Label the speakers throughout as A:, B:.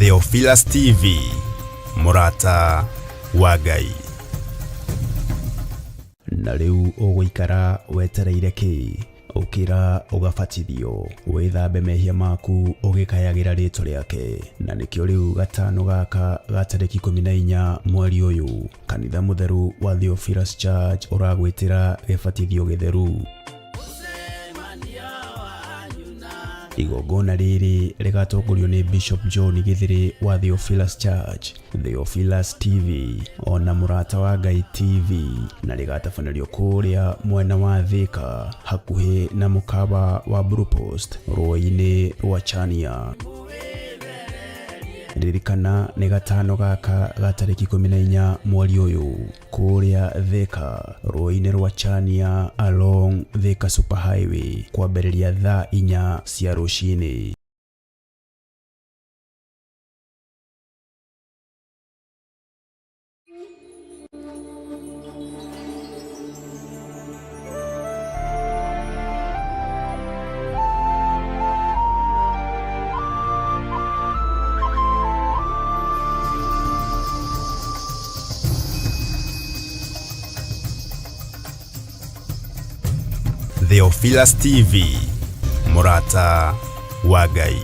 A: Theophilus TV, mũrata wa Ngai.
B: Na rĩu ũgũikara wetereire kĩ? Ũkĩra ũgabatithio, wĩthambe mehia maku ũgĩkayagĩra rĩtwa rĩake. Na nĩkĩo rĩu gatano gaka ga tarĩki 14 mweri ũyũ, kanitha mũtheru wa Theophilus Church ũragwĩtĩra gĩbatithio gĩtheru. Igongona rĩrĩ rĩgatongorio nĩ Bishop John Gĩthĩrĩ wa Theophilus Church, Theophilus TV ona Mũrata wa Ngai TV, na rĩgatabanĩrio kũrĩa mwena wa Thika hakuhĩ na mũkawa wa Blue Post rũĩ-inĩ rwa Chania. Ririkana nĩ gatano gaka ga tarĩki 14 mweri ũyũ kũrĩa Thika rũĩ-inĩ rwa Chania along Thika Super Highway kwambĩrĩria thaa 4 cia rũcinĩ.
A: Theophilus TV, mũrata wa Ngai.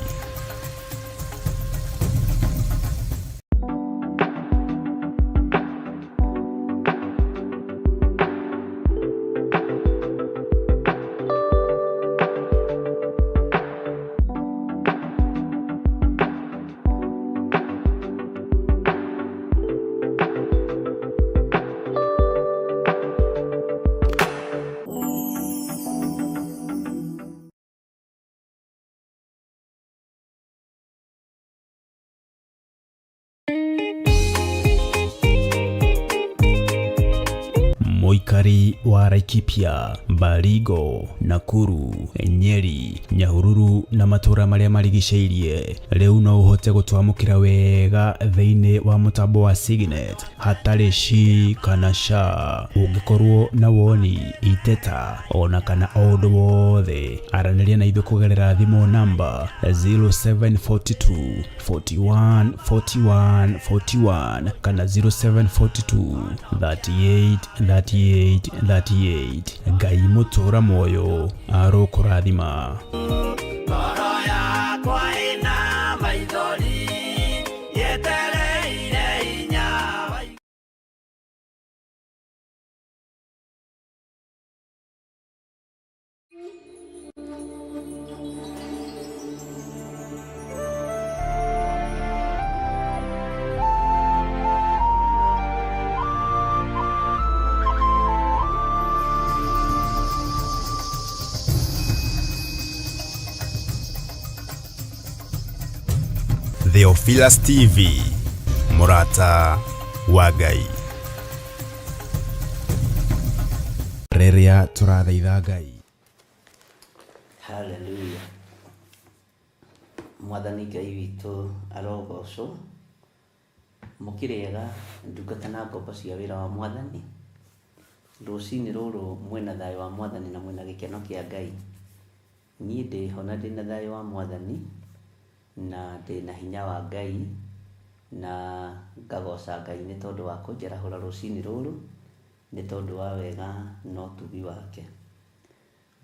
B: Mũikari wa Laikipia, Baringo, Nakuru, Nyeri, Nyahururu na matũra marĩa marigicĩirie rĩu no ũhote gũtwamũkĩra wega thĩinĩ wa mũtambo wa Signet hatarĩ shi kana sha. Ũngĩkorwo na woni, iteta ona kana o ũndũ wothe, aranĩria na ithuĩ kũgerera thimũ namba 0742 41 41 41 kana 0742 38 38 38. Ngai mũtũra muoyo arokũrathima.
C: Ngoro yakwa ĩna maithori yetereire hinya wa
A: Theophilus TV, mũrata wa Ngai.
B: Rĩrĩa tũrathaitha Ngai.
D: Hallelujah. Mwathani Ngai witũ arogocwo. Mũkĩrĩega ndungata na ngombo cia wĩra wa Mwathani. Rũcinĩ rũrũ mwĩna thayũ wa Mwathani na mwĩna gĩkeno kĩa Ngai. Niĩ ndĩho na ndĩna thayũ wa Mwathani na ndĩna hinya wa Ngai na ngagoca Ngai nĩ tondũ wa kũnjarahũra rũcinĩ rũrũ nĩ tondũ wa wega na ũtugi wake.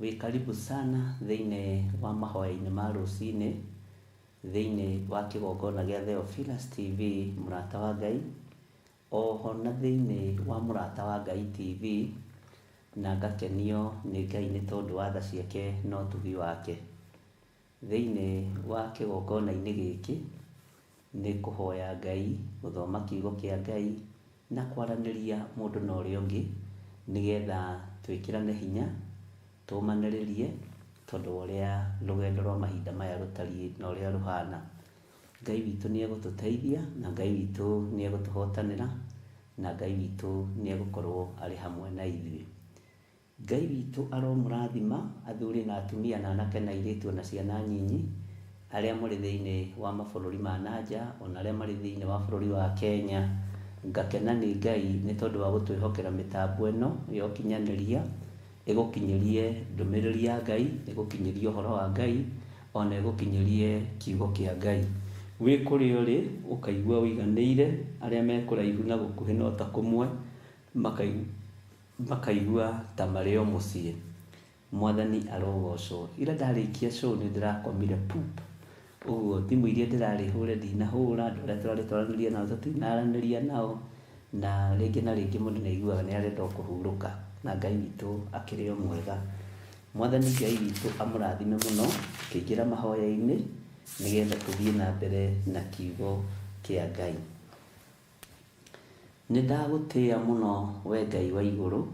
D: Wĩ karibu sana thĩinĩ wa mahoya-inĩ ma rũcinĩ thĩinĩ wa kĩgongona gĩa Theophilus TV mũrata wa Ngai, oho na thĩinĩ wa mũrata wa Ngai TV, na ngakenio nĩ Ngai nĩ tondũ wa tha ciake na ũtugi wake. Thĩinĩ wa kĩgongona-inĩ gĩkĩ nĩ kũhoya Ngai, gũthoma kiugo kĩa Ngai na kwaranĩria mũndũ na ũrĩa ũngĩ nĩgetha twĩkĩrane hinya, tũmanĩrĩrie tondũ wa ũrĩa rũgendo rwa mahinda maya rũtariĩ na ũrĩa rũhana. Ngai witũ nĩ egũtũteithia na Ngai witũ nĩ egũtũhotanĩra na Ngai witũ nĩ egũkorwo arĩ hamwe na ithuĩ. Ngai witũ aromũrathima athuri na atumia na anake na airĩtu ona ciana nyinyi arĩa mũrĩ thĩinĩ wa mabũrũri ma na nja ona arĩa marĩ thĩinĩ wa bũrũri wa Kenya. Ngakena nĩ Ngai nĩ tondũ wa gũtwĩhokera mĩtambo ĩno ya ũkinyanĩria ĩgũkinyĩrie ndũmĩrĩri ya Ngai, ĩgũkinyĩrie ũhoro wa Ngai, ona ĩgũkinyĩrie kiugo kĩa Ngai. Wĩ kũrĩa ũrĩ ũkaigua ũiganĩire, arĩa me kũraihu na gũkuhĩ no ta kũmwe makaigua ta marĩ o mũciĩ. Mwathani arogocwo. Ira ndarĩkia show nĩ ndĩrakomire pup. Ũguo thimũ iria ndĩrarĩ hũre ndinahũra, andũ arĩa tũrarĩ twaranĩrie nao tũtinaranĩria nao, na rĩngĩ na rĩngĩ mũndũ nĩ aiguaga nĩ arenda o kũhurũka, na Ngai witũ akĩrĩ o mwega. Mwathani Ngai witũ amũrathime mũno, tũkĩingĩra mahoya-inĩ, nĩgetha tũthiĩ na mbere na kiugo kĩa Ngai. Nĩ ndagũtĩĩa mũno we Ngai wa igũrũ,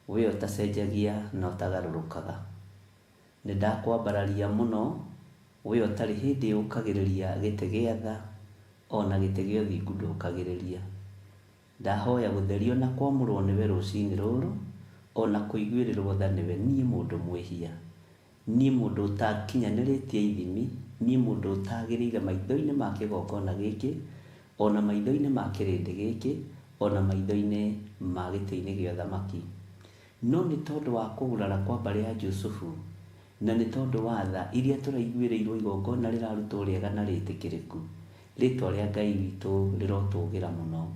D: we ũtacenjagia na ũtagarũrũkaga. Nĩ ndakwambararia mũno, we ũtarĩ hĩndĩ ũkagĩrĩria gĩtĩ gĩa tha, o na gĩtĩ gĩa ũthingu ndũkagĩrĩria. Ndahoya gũtherio na kwamũrwo nĩwe rũcinĩ rũrũ, o na kũiguĩrĩrwo tha nĩwe niĩ mũndũ mwĩhia. Niĩ mũndũ ũtakinyanĩrĩtie ithimi, niĩ mũndũ ũtagĩrĩire maitho-inĩ ma kĩgongona gĩkĩ, o na maitho-inĩ ma kĩrĩndĩ gĩkĩ, o na maitho-inĩ ma gĩtĩ-inĩ gĩa ũthamaki. No nĩ tondũ wa kũgurara kwa mbarĩ ya Jusufu, na nĩ tondũ wa tha iria tũraiguĩrĩirwo igongona rĩrarutwo rĩega na rĩtĩkĩrĩku, rĩtwa rĩa Ngai witũ rĩrotũgĩra mũno.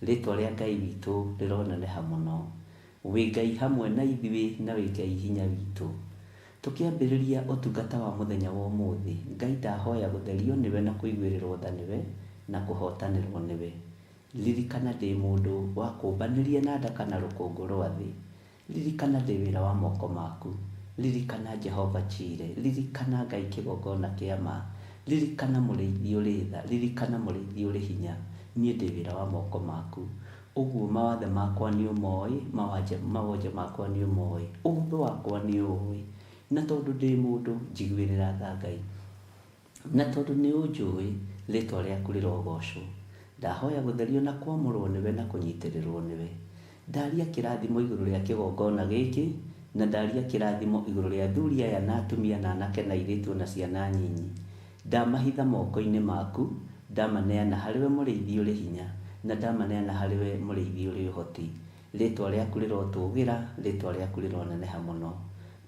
D: Rĩtwa rĩa Ngai witũ rĩroneneha mũno. Wĩ Ngai hamwe na ithuĩ na wĩ Ngai hinya witũ. Tũkĩambĩrĩria ũtungata wa mũthenya wa ũmũthĩ, Ngai ndahoya gũtherio nĩwe na kũiguĩrĩrwo tha nĩwe na kũhotanĩrwo nĩwe. Ririkana ndĩ mũndũ wakũmbanĩrie na ndaka na rũkũngũ rwa thĩ. Ririkana ndĩ wĩra wa moko maku. Ririkana Jehova Jireh. Ririkana Ngai kĩgongona kĩa ma. Ririkana mũrĩithi ũrĩ tha. Ririkana mũrĩithi ũrĩ hinya. Niĩ ndĩ wĩra wa moko maku. Ũguo mawathe makwa nĩ ũmoĩ, mawonje makwa nĩ ũmoĩ, ũmbe wakwa nĩ ũũĩ. Na tondũ ndĩ mũndũ, njiguĩrĩra tha Ngai. Na tondũ nĩ ũnjũĩ, rĩtwa rĩaku rĩrogocwo. Ndahoya gũtherio na kwamũrwo nĩwe na kũnyitĩrĩrwo nĩwe. Ndaria kĩrathimo igũrũ rĩa kĩgongona gĩkĩ, na ndaria kĩrathimo igũrũ rĩa athuri aya na atumia na anake na airĩtu ona ciana nyinyi. Ndamahitha moko-inĩ maku, ndamaneana harĩ we mũrĩithi ũrĩ hinya, na ndamaneana harĩ we mũrĩithi ũrĩ ũhoti. Rĩtwa rĩaku rĩrotũgĩra, rĩtwa rĩaku rĩroneneha mũno.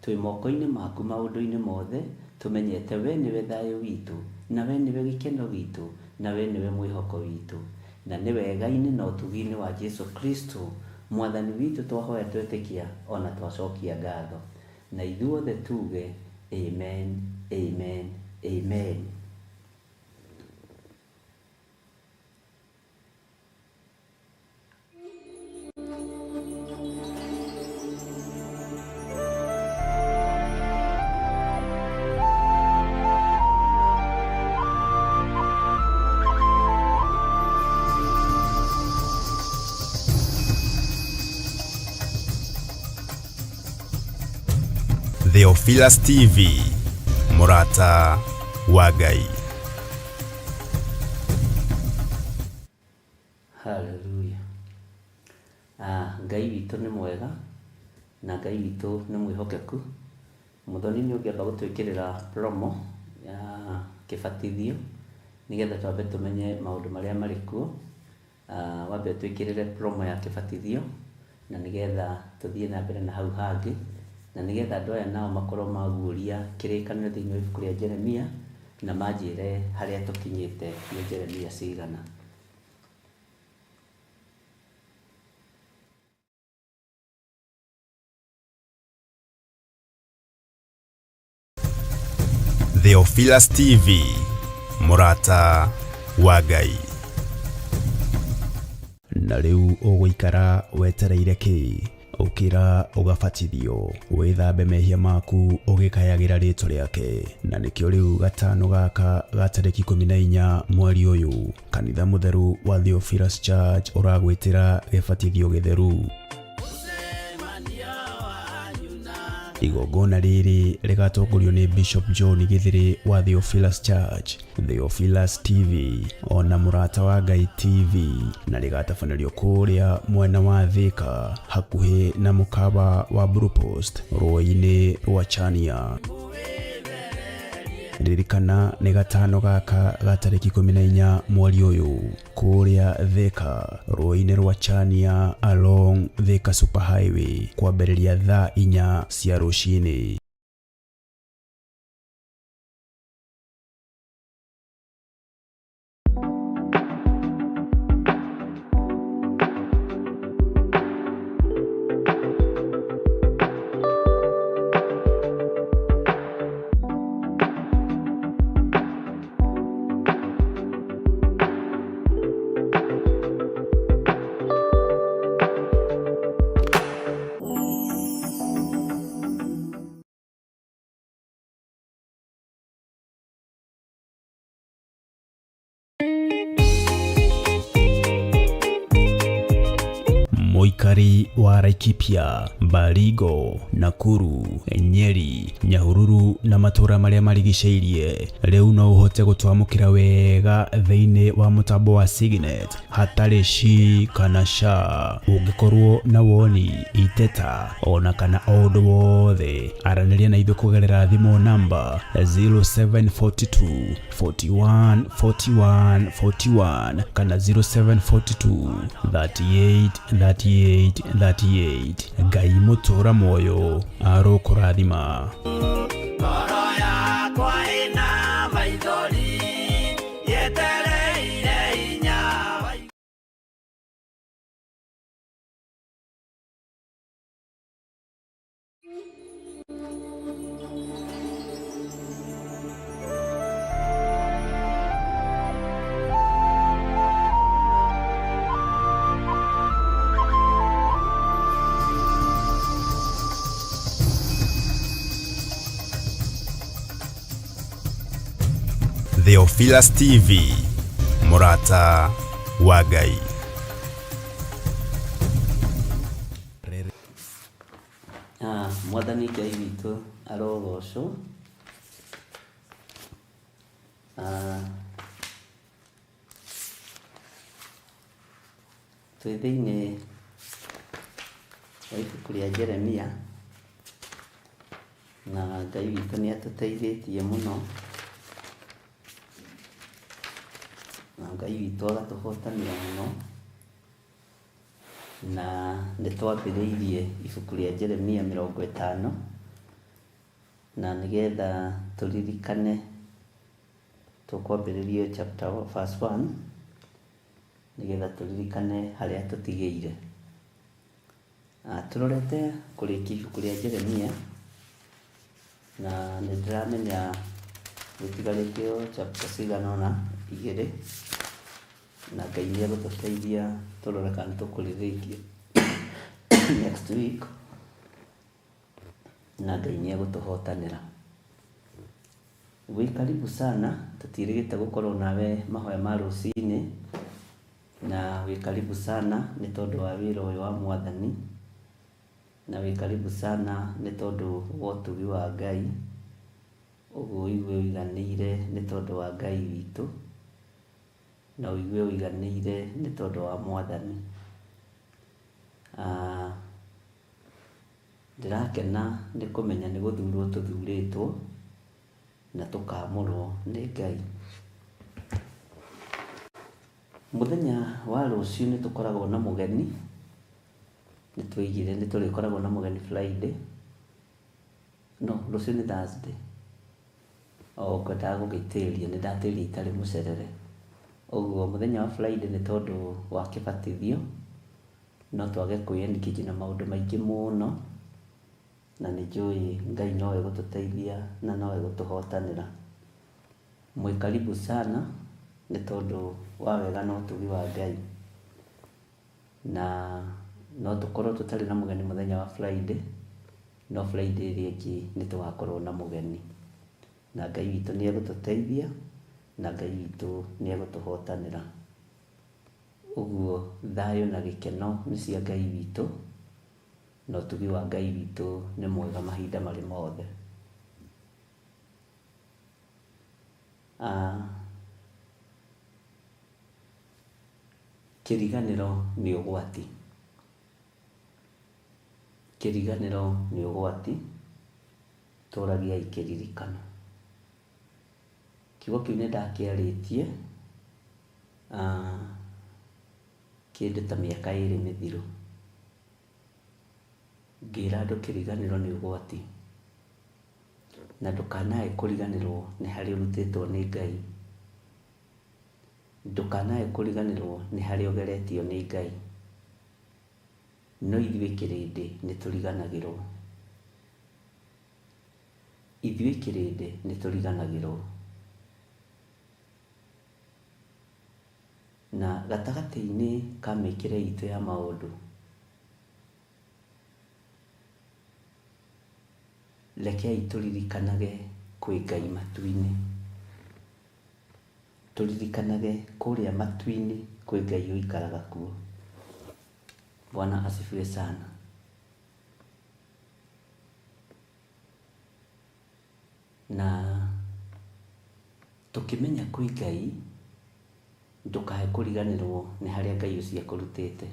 D: Twĩ moko-inĩ maku maũndũ-inĩ mothe, tũmenyete we nĩwe thayũ witũ, na we nĩwe gĩkeno gitũ, na we nĩwe mwĩhoko witũ. Na nĩ wega-inĩ na ũtugi-inĩ wa Jesu Kristo, Mwathani witũ twahoya twetĩkia o na twacokia ngatho. Na ithuothe tuge, Amen, Amen, Amen.
A: Theophilus TV, mũrata wa Ngai.
D: Hallelujah. Ah, Ngai witũ nĩ mwega na Ngai witũ nĩ mwĩhokeku. Mũthoni nĩ ũngĩamba gũtwĩkĩrĩra promo ya kĩbatithio nĩgetha twambe tũmenye maũndũ marĩa marĩ kuo. Ah, wambe ũtwĩkĩrĩre promo ya kĩbatithio na nĩgetha tũthiĩ na mbere na hau hangĩ na nĩgetha andũ aya nao makorwo maguũria kĩrĩkanĩro thĩinĩ wa ibuku rĩa Jeremia na manjĩre harĩa tũkinyĩte nĩ Jeremia cigana.
A: Theophilus TV, mũrata wa Ngai.
B: Na rĩu ũgũikara wetereire kĩ? Ũkĩra ũgabatithio, wĩthambe mehia maku ũgĩkayagĩra rĩtwa rĩake. Na nĩkĩo rĩu gatano gaka ga tarĩki 14 mweri ũyũ, kanitha mũtheru wa Theophilus Church ũragwĩtĩra gĩbatithio gĩtheru. Igongona rĩrĩ rĩgatongorio nĩ Bishop John Gĩthĩrĩ wa Theophilus Church, Theophilus TV ona Mũrata wa Ngai TV, na rĩgatabanĩrio kũrĩa mwena wa Thika hakuhĩ na mũkawa wa Blue Post rũĩ-inĩ rwa Chania. Ririkana nĩ gatano gaka ga tarĩki 14 mweri ũyũ kũrĩa Thika rũĩ-inĩ rwa Chania along Thika Super Highway kwambĩrĩria thaa 4 cia rũcinĩ. Mũikari wa Laikipia, Baringo, Nakuru, Nyeri, Nyahururu na matũra marĩa marigicĩirie rĩu no ũhote gũtwamũkĩra wega thĩinĩ wa mũtambo wa Signet hatarĩ shi kana sha. Ũngĩkorwo na woni, iteta ona kana o ũndũ wothe, aranĩria na ithuĩ kũgerera thimũ namba 0742 41 41 41 kana 0742 38 38 38. Ngai mũtũra muoyo arokũrathima.
C: Ngoro yakwa ĩna maithori yetereire hinya wa
A: Theophilus TV, Murata wa Ngai.
D: Ah, Mwathani Ngai witũ arogocwo. Ah, twĩ thĩinĩ wa ibuku rĩa Jeremia na Ngai witũ nĩ atũteithĩtie mũno na Ngai witũ agatũhotanĩra mũno na nĩ twambĩrĩirie ibuku rĩa Jeremia 50 na nĩgetha tũririkane tũkwambĩrĩria chapter verse 1 nĩgetha tũririkane harĩa tũtigĩire. Ah, tũrorete kũrĩkia ibuku rĩa Jeremia na nĩ ndĩramenya gũtigarĩte o chapter cigana ũna igĩrĩ na Ngai nĩ egũtũteithia tũrore kana nĩ tũkũrĩrĩkia next week na Ngai nĩ egũtũhotanĩra. Wĩ karibu sana, tũtiĩrĩgĩte gũkorwo nawe mahoya ma rũcinĩ na wĩ karibu sana nĩ tondũ wa wĩra ũyũ wa Mwathani na wĩ karibu sana nĩ tondũ wa ũtugi wa Ngai, ũguo ũigue ũiganĩire nĩ tondũ wa Ngai witũ na ũigue ũiganĩire nĩ tondũ wa Mwathani. Ah, ndĩrakena nĩ kũmenya nĩ gũthurwo tũthurĩtwo na tũkamũrwo nĩ Ngai. Mũthenya wa rũciũ nĩ tũkoragwo na mũgeni, nĩ twoigire nĩ tũrĩkoragwo na mũgeni Friday, no rũciũ nĩ Thursday. O ngwendaga gũgĩtĩria, nĩ ndatĩria itarĩ mũcerere. Ũguo mũthenya wa Friday nĩ tondũ wa kĩbatithio, no twage kwĩ engage na maũndũ maingĩ mũno, na nĩ njũĩ Ngai no egũtũteithia na no egũtũhotanĩra. Mwĩ karibu sana nĩ tondũ wa wega na ũtugi wa Ngai. Na no tũkorwo tũtarĩ na mũgeni mũthenya wa Friday, no Friday ĩrĩa ĩngĩ nĩ tũgakorwo na mũgeni. Na Ngai witũ nĩ egũtũteithia, na Ngai witũ nĩ egũtũhotanĩra. Ũguo thayũ na gĩkeno nĩ cia Ngai witũ, na ũtugi wa Ngai witũ nĩ mwega mahinda marĩ mothe. Ah, kĩriganĩro nĩ ũgwati. Kĩriganĩro nĩ ũgwati, tũragiai kĩririkano. Kiugo kĩu nĩ ndakĩarĩtie ah, kĩndũ ta mĩaka ĩrĩ mĩthiru. Ngĩra andũ kĩriganĩro nĩ ũgwati na ndũkanae kũriganĩrwo nĩ harĩa ũrutĩtwo nĩ Ngai. Ndũkanae kũriganĩrwo nĩ harĩa ũgeretio nĩ Ngai. No ithuĩ kĩrĩndĩ nĩ tũriganagĩrwo. Ithuĩ kĩrĩndĩ nĩ tũriganagĩrwo. Na gatagatĩ-inĩ ka mĩkĩre itũ ya maũndũ, rekei tũririkanage kwĩ Ngai matu-inĩ. Tũririkanage kũrĩa matu-inĩ kwĩ Ngai ũikaraga kuo. Bwana asifiwe sana. Na tũkĩmenya kwĩ Ngai, ndũkae kũriganĩrwo nĩ harĩa Ngai ũcio akũrutĩte.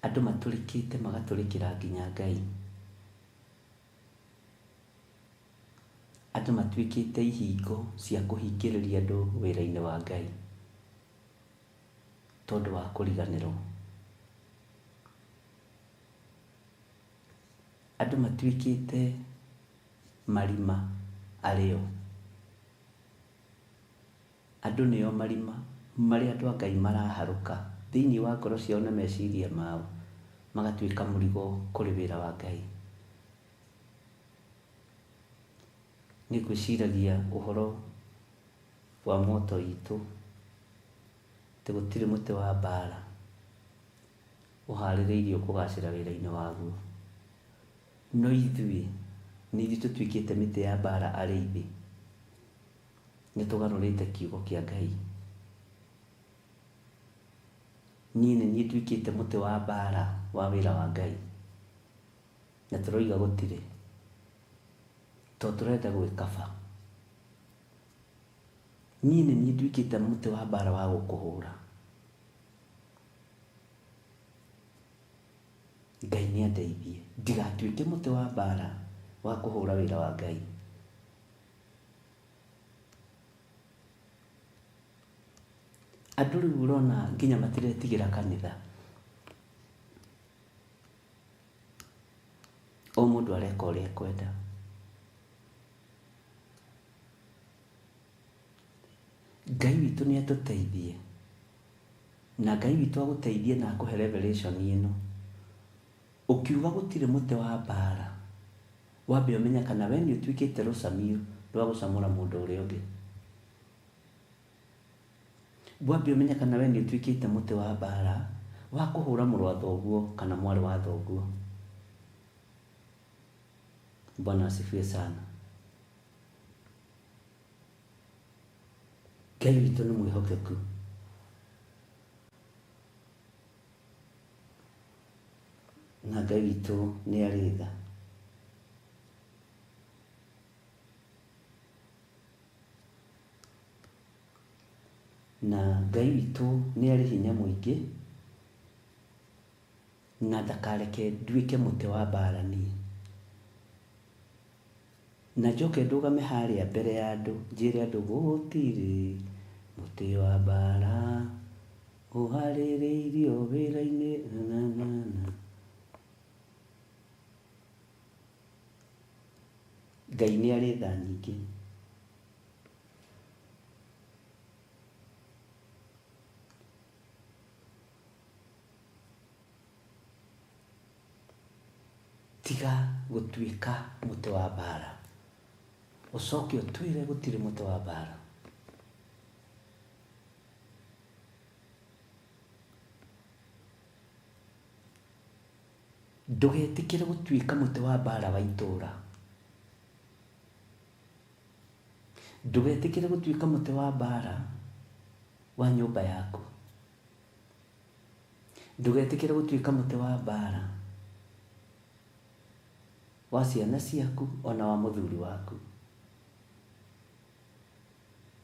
D: Andũ matũrĩkĩte magatũrĩkĩra nginya Ngai. Andũ matuĩkĩte ihingo cia kũhingĩrĩria andũ wĩra-inĩ wa Ngai tondũ wa kũriganĩrwo. Andũ matuĩkĩte marima arĩo. Andũ nĩo marima marĩa andũ a Ngai maraharũka thĩinĩ wa ngoro ciao na meciria mao, magatuĩka mũrigo kũrĩ wĩra wa Ngai. Niĩ ngwĩciragia ũhoro wa moto itũ, atĩ gũtirĩ mũtĩ wa mbara ũharĩrĩirio kũgacĩra wĩra-inĩ waguo. No ithuĩ nĩ ithuĩ tũtuĩkĩte mĩtĩ ya mbara arĩithi. Nĩ tũgarũrĩte kiugo kĩa Ngai. Niĩ nĩ niĩ nduĩkĩte mũtĩ wa mbara wa wĩra wa Ngai. Na tũroiga gũtirĩ. Tondũ tũrenda gwĩkaba. Niĩ nĩ niĩ nduĩkĩte mũtĩ wa mbara wa gũkũhũra. Ngai nĩ andeithie ndigatuĩke mũtĩ wa mbara wa kũhũra wĩra wa Ngai. Andũ rĩu ũrona nginya matiretigĩra kanitha. O mũndũ areka ũrĩa ekwenda. Ngai witũ nĩ atũteithie. Na Ngai witũ agũteithie na akũhe revelation ĩno. Ũkiuga gũtirĩ mũtĩ wa mbara, wambe ũmenye kana we nĩ ũtuĩkĩte rũcamio rwa gũcamũra mũndũ ũrĩa ũngĩ. Wambe ũmenye kana we nĩ ũtuĩkĩte mũtĩ wa mbara wa kũhũra mũrũ wa thoguo kana mwarĩ wa thoguo. Bwana asifiwe sana. Ngai witũ nĩ mwĩhokeku. Na Ngai witũ nĩ arĩ tha. Na Ngai witũ nĩ arĩ hinya mũingĩ na ndakareke nduĩke mũtĩ wa mbara niĩ. Na njoke ndũgame harĩa mbere ya andũ njĩre andũ gũtirĩ mũtĩ wa mbara ũharĩrĩirio wĩra-inĩ na na na. Ngai nĩ arĩ tha nyingĩ. Tiga gũtuĩka mũtĩ wa mbara. Ũcoke ũtwĩre gũtirĩ mũtĩ wa mbara. Ndũgetĩkĩre gũtuĩka mũtĩ wa mbara wa itũũra. Ndũgetĩkĩre gũtuĩka mũtĩ wa mbara wa nyũmba yaku. Ndũgetĩkĩre gũtuĩka mũtĩ wa mbara wa ciana ciaku ona wa mũthuri waku.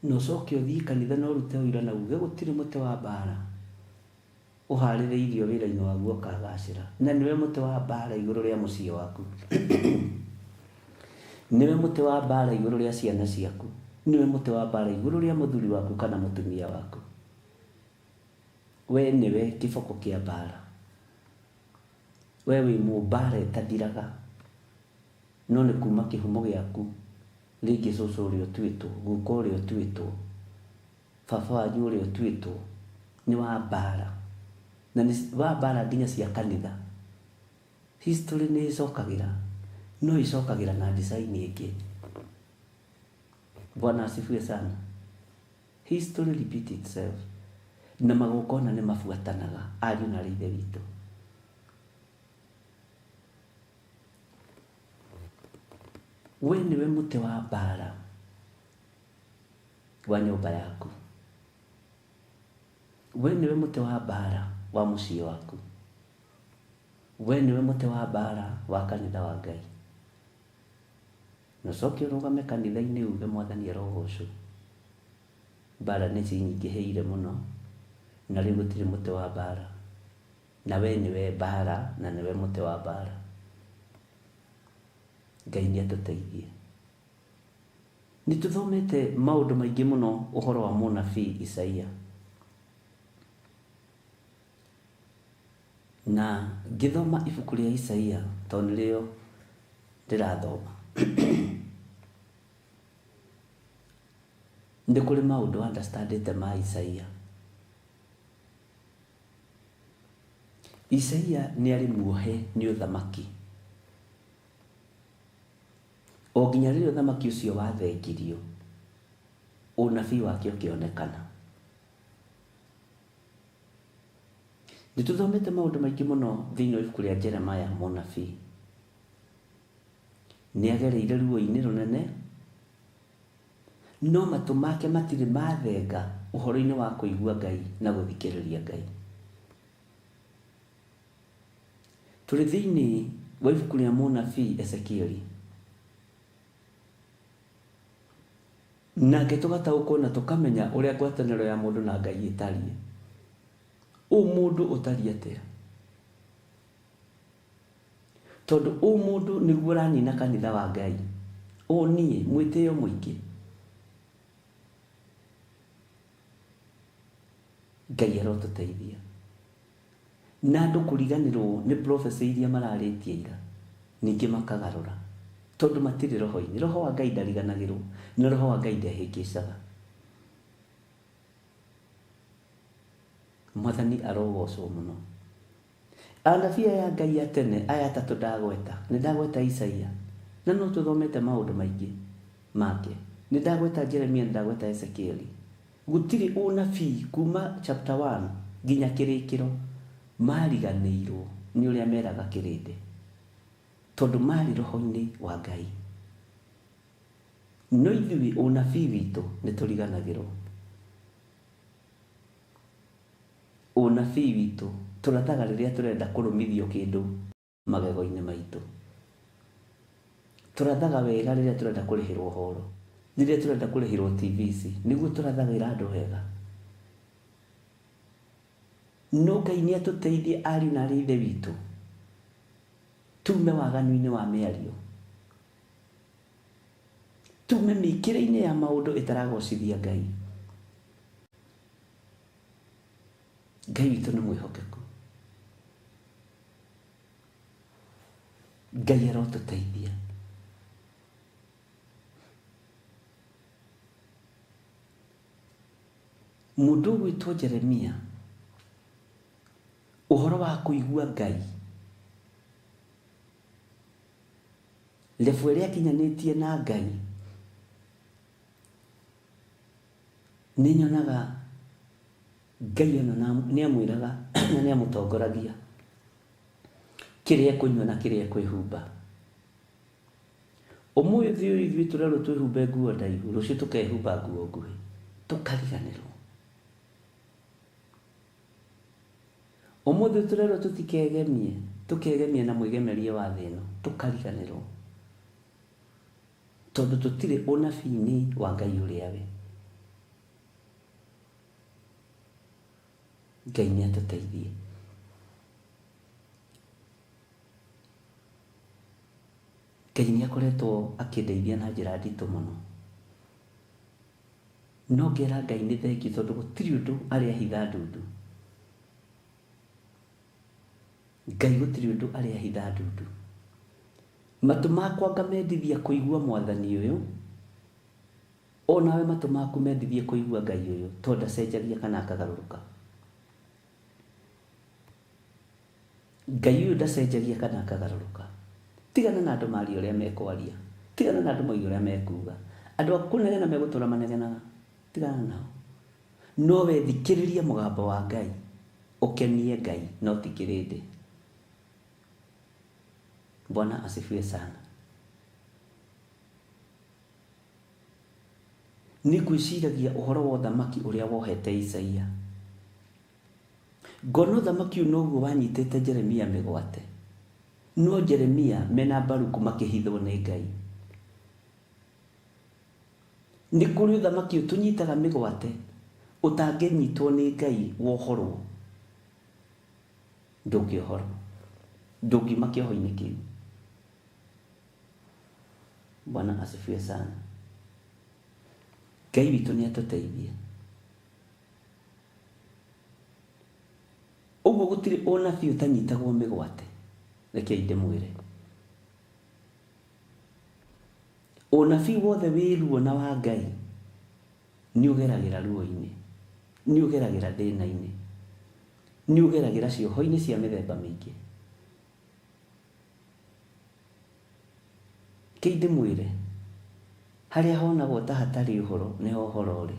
D: Na ũcoke ũthiĩ kanitha na ũrute ũira na uge gũtirĩ mũtĩ wa mbara ũharĩrĩirio wĩra-inĩ waguo ũkagacĩra. Na nĩwe mũtĩ wa mbara igũrũ rĩa mũciĩ waku. Nĩwe mũtĩ wa mbara igũrũ rĩa ciana ciaku. Nĩwe mũtĩ wa mbara igũrũ rĩa mũthuri waku kana mũtumia waku. We nĩwe kĩboko kĩa mbara. We wĩ mũmbara ĩtathiraga. No nĩ kuma kĩhumo gĩaku rĩngĩ cũcũ ũrĩa ũtuĩtwo, guka ũrĩa ũtuĩtwo, baba wanyu ũrĩa ũtuĩtwo nĩ wa mbara. Na nĩ wa mbara nginya cia kanitha. History nĩ ĩcokagĩra, no ĩcokagĩra na design ĩngĩ. Bwana asifiwe sana. History repeat itself. Na magongona nĩ mabuatanaga ariũ na aarĩ a Ithe witũ. We nĩwe mũtĩ wa mbara wa nyũmba yaku. We nĩwe mũtĩ wa mbara wa mũciĩ waku. We nĩwe mũtĩ wa mbara wa kanitha wa Ngai. Na ũcoke ũrũgame kanitha-inĩ uge Mwathani arogocwo. Mbara nĩ cinyingĩhĩire mũno na rĩu gũtirĩ mũtĩ wa mbara. Na we nĩwe mbara na nĩwe mũtĩ wa mbara. Ngai nĩ atũteithie. Nĩ tũthomete maũndũ maingĩ mũno ũhoro wa mũnabii Isaia. Na ngĩthoma ibuku rĩa Isaia tondũ nĩrĩo ndĩrathoma nĩ kũrĩ maũndũ understandĩte ma Isaia. Isaia nĩ arĩ muohe nĩ ũthamaki o nginya rĩrĩa ũthamaki ũcio wathengirio, ũnabii wake ũkĩonekana. Nĩ tũthomete maũndũ maingĩ mũno thĩinĩ wa ibuku rĩa Jeremiah mũnabii. Nĩ agereire ruo-inĩ rũnene, no matũ make matirĩ mathenga ũhoro-inĩ wa kũigua Ngai na gũthikĩrĩria Ngai. Tũrĩ thĩinĩ wa ibuku rĩa mũnabii Ezekieli. Nake tũgataũkwo na tũkamenya ũrĩa ngwatanĩro ya mũndũ na Ngai ĩtariĩ. Ũmũndũ ũtariĩ atĩa? Tondũ ũmũndũ nĩguo ũranina kanitha wa Ngai. Ũ niĩ, mwĩtĩo mũingĩ. Ngai arotũteithia. Na andũ kũriganĩrwo nĩ prophecy iria mararĩtie ira, ningĩ makagarũra. Tondũ matirĩ roho-inĩ. Roho wa Ngai ndariganagĩrwo, na roho wa Ngai ndehĩngĩcaga. Mwathani arogocwo mũno. Anabii aya a Ngai a tene, aya atatũ ndagweta, nĩ ndagweta Isaia, na no tũthomete maũndũ maingĩ make. Nĩ ndagweta Jeremia, nĩ ndagweta Ezekieli. Gũtirĩ ũnabii kuma chapter 1 nginya kĩrĩkĩro mariganĩirwo nĩ ũrĩa meraga kĩrĩndĩ, tondũ marĩ roho-inĩ wa Ngai. No ithuĩ ũnabii witũ nĩ tũriganagĩrwo. Ũnabii witũ tũrathaga rĩrĩa tũrenda kũrũmithio kĩndũ magego-inĩ maitũ. Tũrathaga wega rĩrĩa tũrenda kũrĩhĩrwo horo, rĩrĩa tũrenda kũrĩhĩrwo TV ici, nĩguo tũrathagĩra andũ wega. No Ngai nĩ atũteithie ariũ na arĩ ithe witũ, tume waganu-inĩ wa mĩario, tume mĩkĩre-inĩ ya maũndũ ĩtaragocithia Ngai. Ngai witũ nĩ mwĩhokeku. Ngai arotũteithia. Mũndũ ũgwĩtwo Jeremia, ũhoro wa kũigua Ngai, level ĩrĩa akinyanĩtie na Ngai, nĩ nyonaga Ngai ona nĩ amwĩraga na nĩ amũtongoragia kĩrĩa ekũnyua na kĩrĩa ekwĩhumba. Ũmũthĩ ũyũ ithuĩ tũrerwo twĩhumbe nguo ndaihu, rũciũ tũkehumba nguo nguhĩ, tũkariganĩrwo. Ũmũthĩ tũrerwo tũtikegemie, tũkegemia na mwĩgemerie wa thĩ ĩno, tũkariganĩrwo. Tondũ tũtirĩ ũnabii-inĩ wa Ngai ũrĩa we. Ngai nĩ atũteithie. Ngai nĩ akoretwo akĩndeithia na njĩra nditũ mũno. No ngera Ngai nĩ thengiũ tondũ gũtirĩ ũndũ arĩ ahitha ndundu. Ngai gũtirĩ ũndũ arĩ ahitha ndundu. Matũ makwa ngamendithia kũigua mwathani ũyũ, o nawe matũ maku mendithie kũigua Ngai ũyũ, tondũ ndacenjagia kana akagarũrũka. Ngai ũyũ ndacenjagia kana akagarũrũka. Tigana na andũ marie ũrĩa mekwaria, tigana na andũ moige ũrĩa mekuga. Andũ a kũnegena megũtũra manegenaga, tigana nao. No we thikĩrĩria mũgambo wa Ngai, ũkenie Ngai no ti kĩrĩndĩ. Bwana asifiwe sana. Nĩ ngwĩciragia ũhoro wa ũthamaki ũrĩa wohete Isaia. Ngona ũthamaki ũyũ noguo wanyitĩte Jeremia mĩgwate. No Jeremia mena Baruku makĩhithwo nĩ Ngai. Nĩ kũrĩ ũthamaki ũtũnyitaga mĩgwate ũtangĩnyitwo nĩ Ngai wohorwo. Ndũngĩohorwo. Ndũngiuma kĩoho-inĩ kĩu. Bwana asifiwe sana. Ngai witũ nĩ atũteithie. Ũguo gũtirĩ ũnabii ũtanyitagwo mĩgwate. Rekei ndĩmwĩre. Ũnabii wothe wĩ ruo na wa Ngai nĩ ũgeragĩra ruo-inĩ, nĩ ũgeragĩra thĩna-inĩ, nĩ ũgeragĩra cioho-inĩ cia mĩthemba mĩingĩ. Rekei ndĩmwĩre, harĩa honagwo ta hatarĩ ũhoro nĩho ũhoro ũrĩ.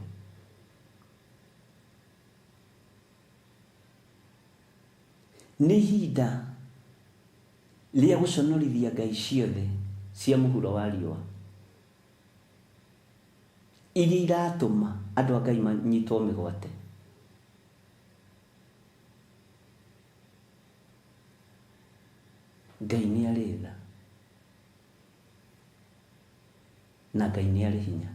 D: Nĩ ihinda rĩa gũconorithia ngai ciothe cia mũhuro wa riũa iria iratũma andũ a Ngai manyitwo mĩgwate. Ngai nĩ arĩ tha na Ngai nĩ arĩ hinya.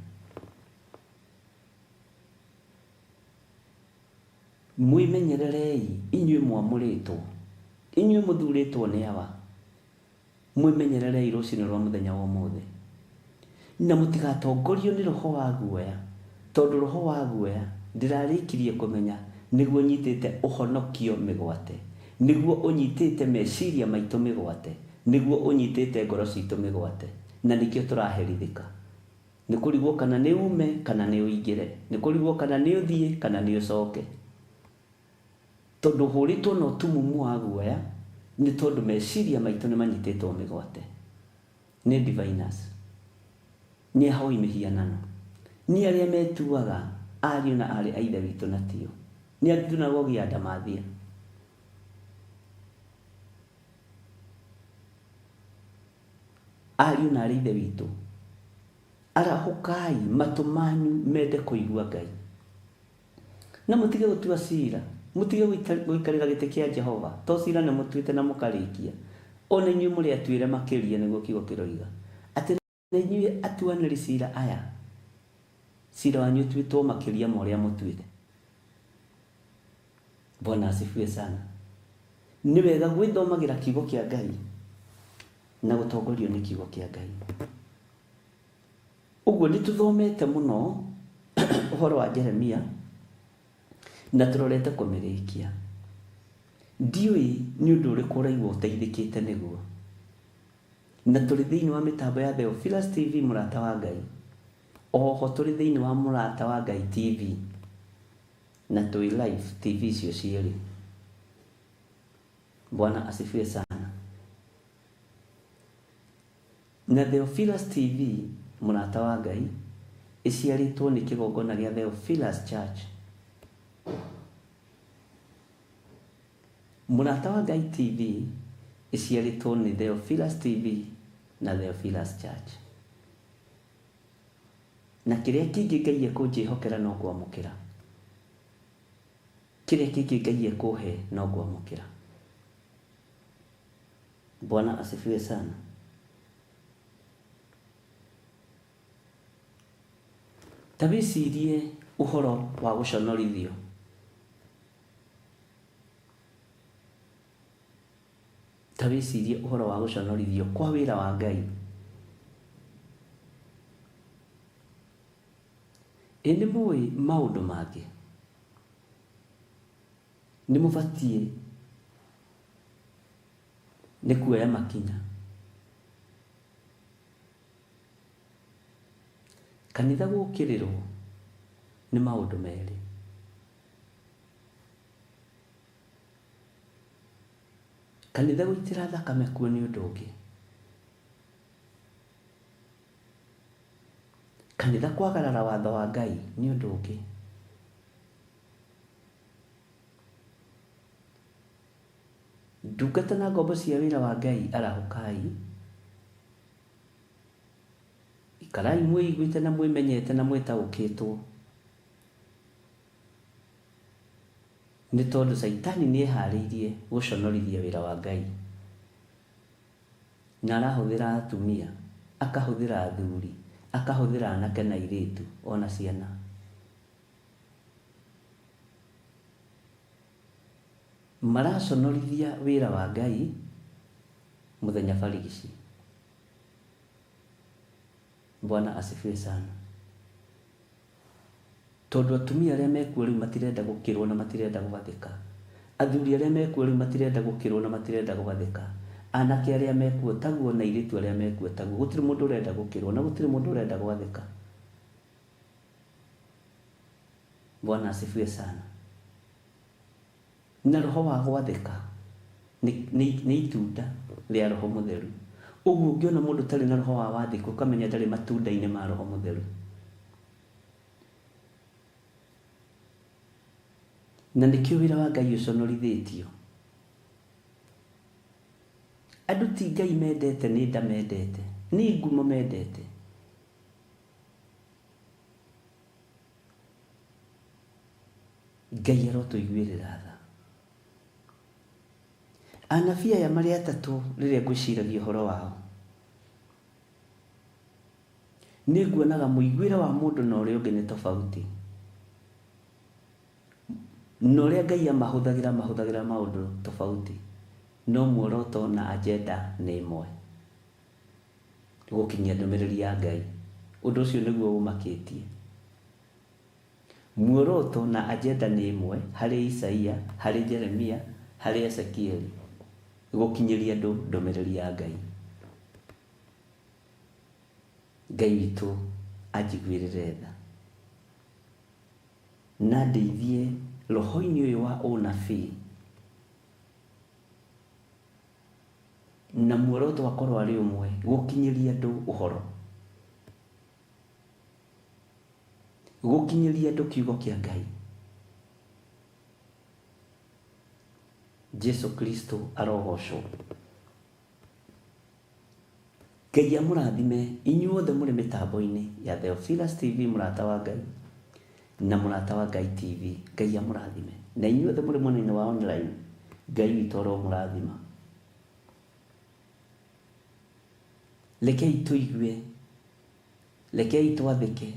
D: Mwĩmenyererei inyuĩ mwamũrĩtwo, inyuĩ mũthurĩtwo nĩ Awa, mwĩmenyererei rũcinĩ rwa mũthenya wa ũmũthĩ, na mũtigatongorio nĩ roho wa guoya, tondũ roho wa guoya ndĩrarĩkirie kũmenya nĩguo ũnyitĩte ũhonokio mĩgwate, nĩguo ũnyitĩte meciria maitũ mĩgwate, nĩguo ũnyitĩte ngoro citũ mĩgwate, na nĩkĩo tũraherithĩka. Nĩ kũrigwo kana nĩ ume kana nĩ ũingĩre, nĩ kũrigwo kana nĩ ũthiĩ kana nĩ ũcoke. Tondũ ũhũrĩtwo na ũtumumu wa guoya, nĩ tondũ meciria maitũ nĩ manyitĩtwo mĩgwate nĩ diviners, nĩ ahoi mĩhianano, nĩ arĩa metuaga ariũ na aarĩ a Ithe witũ na tio, nĩ a thunagogi ya Ndamathia. Ariũ na aarĩ a Ithe witũ, arahũkai matũ manyu mende kũigua Ngai, na mũtige gũtua cira, mũtige gũikarĩra gĩtĩ kĩa Jehova, to cira nĩ mũtuĩte na mũkarĩkia. O na inyuĩ mũrĩ atuĩre makĩria, nĩguo kiugo kĩroiga. Atĩ na inyuĩ atuanĩri cira aya, cira wanyu ũtuĩtwo makĩria ma ũrĩa mũtuĩte. Bwana asifiwe sana. Nĩ wega gwĩthomagĩra kiugo kĩa Ngai na gũtongorio nĩ kiugo kĩa Ngai. Ũguo nĩ tũthomete mũno ũhoro wa Jeremia na tũrorete kũmĩrĩkia. Ndiũĩ nĩ ũndũ ũrĩkũ ũraigua ũteithĩkĩte nĩguo. Na tũrĩ thĩinĩ wa mĩtambo ya Theophilus TV Mũrata wa Ngai. Oho tũrĩ thĩinĩ wa Mũrata wa Ngai TV na twĩ live TV icio cierĩ. Bwana asifiwe sana. Na Theophilus TV Mũrata wa Ngai ĩciarĩtwo nĩ kĩgongona gĩa Theophilus Church. Mũrata wa Ngai TV ĩciarĩtwo nĩ Theophilus TV na Theophilus Church. Na kĩrĩa kĩngĩ Ngai ekũnjĩhokera no ngwamũkĩra. Kĩrĩa kĩngĩ Ngai ekũhe no ngwamũkĩra. Bwana asifiwe sana. Ta wĩcirie ũhoro wa gũconorithio. Ta wĩcirie ũhoro wa gũconorithio kwa wĩra wa Ngai. Ĩ nĩ mũĩ maũndũ mangĩ? Nĩ mũbatiĩ nĩ kuoya makinya. Kanitha gũkĩrĩrwo nĩ maũndũ merĩ. Kanitha gũitĩra thakame kuo nĩ ũndũ ũngĩ. Kanitha kwagarara watho wa Ngai nĩ ũndũ ũngĩ. Ndungata na ngombo cia wĩra wa Ngai arahũkai, ikarai mwĩiguĩte na mwĩmenyete na mwĩtaũkĩtwo. Nĩ tondũ Caitani nĩ eharĩirie gũconorithia wĩra wa Ngai. Na arahũthĩra atumia, akahũthĩra athuri, akahũthĩra anake na airĩtu, ona ciana. Maraconorithia wĩra wa Ngai mũthenya barigici. Bwana asifiwe sana. Tondũ atumia arĩa mekuo rĩu matirenda gũkĩrwo na matirenda gwathĩka. Athuri arĩa mekuo rĩu matirenda gũkĩrwo na matirenda gwathĩka. Anake arĩa mekuo taguo na airĩtu arĩa mekuo taguo. Gũtirĩ mũndũ ũrenda gũkĩrwo na gũtirĩ mũndũ ũrenda gwathĩka. Bwana asifiwe sana. Na roho wa gwathĩka nĩ itunda rĩa roho mũtheru. Ũguo ũngĩona mũndũ ũtarĩ na roho wa wathĩki ũkamenya ndarĩ matunda-inĩ ma roho mũtheru. Na nĩkĩo wĩra wa Ngai ũconorithĩtio. Andũ ti Ngai mendete, nĩ nda mendete, nĩ ngumo mendete. Ngai arotũiguĩrĩra tha. Anabii aya marĩ atatũ rĩrĩa ngwĩciragia ũhoro wao, nĩ nguonaga mũiguĩre wa mũndũ na ũrĩa ũngĩ nĩ tofauti. Na ũrĩa Ngai amahũthagĩra, amahũthagĩra maũndũ tofauti, no muoroto na agenda nĩ ĩmwe, gũkinyia ndũmĩrĩri ya Ngai. Ũndũ ũcio nĩguo ũmakĩtie. Muoroto na agenda nĩ ĩmwe harĩ Isaia, harĩ Jeremia, harĩ Ezekieli, gũkinyĩria andũ ndũmĩrĩri ya Ngai. Ngai witũ anjiguĩrĩre tha na ndeithie roho-inĩ ũyũ wa ũnabii na muoroto wakorwo arĩ ũmwe, gũkinyĩria andũ ũhoro, gũkinyĩria andũ kiugo kĩa Ngai. Jesu Kristo arogocwo. Ngai amũrathime inyuothe mũrĩ mĩtambo-inĩ ya Theophilus TV mũrata wa Ngai na mũrata wa Ngai TV. Ngai amũrathime. Na inyuothe mũrĩ mwena-inĩ wa online, Ngai witũ aromũrathima. Rekei tũigue, rekei twathĩke,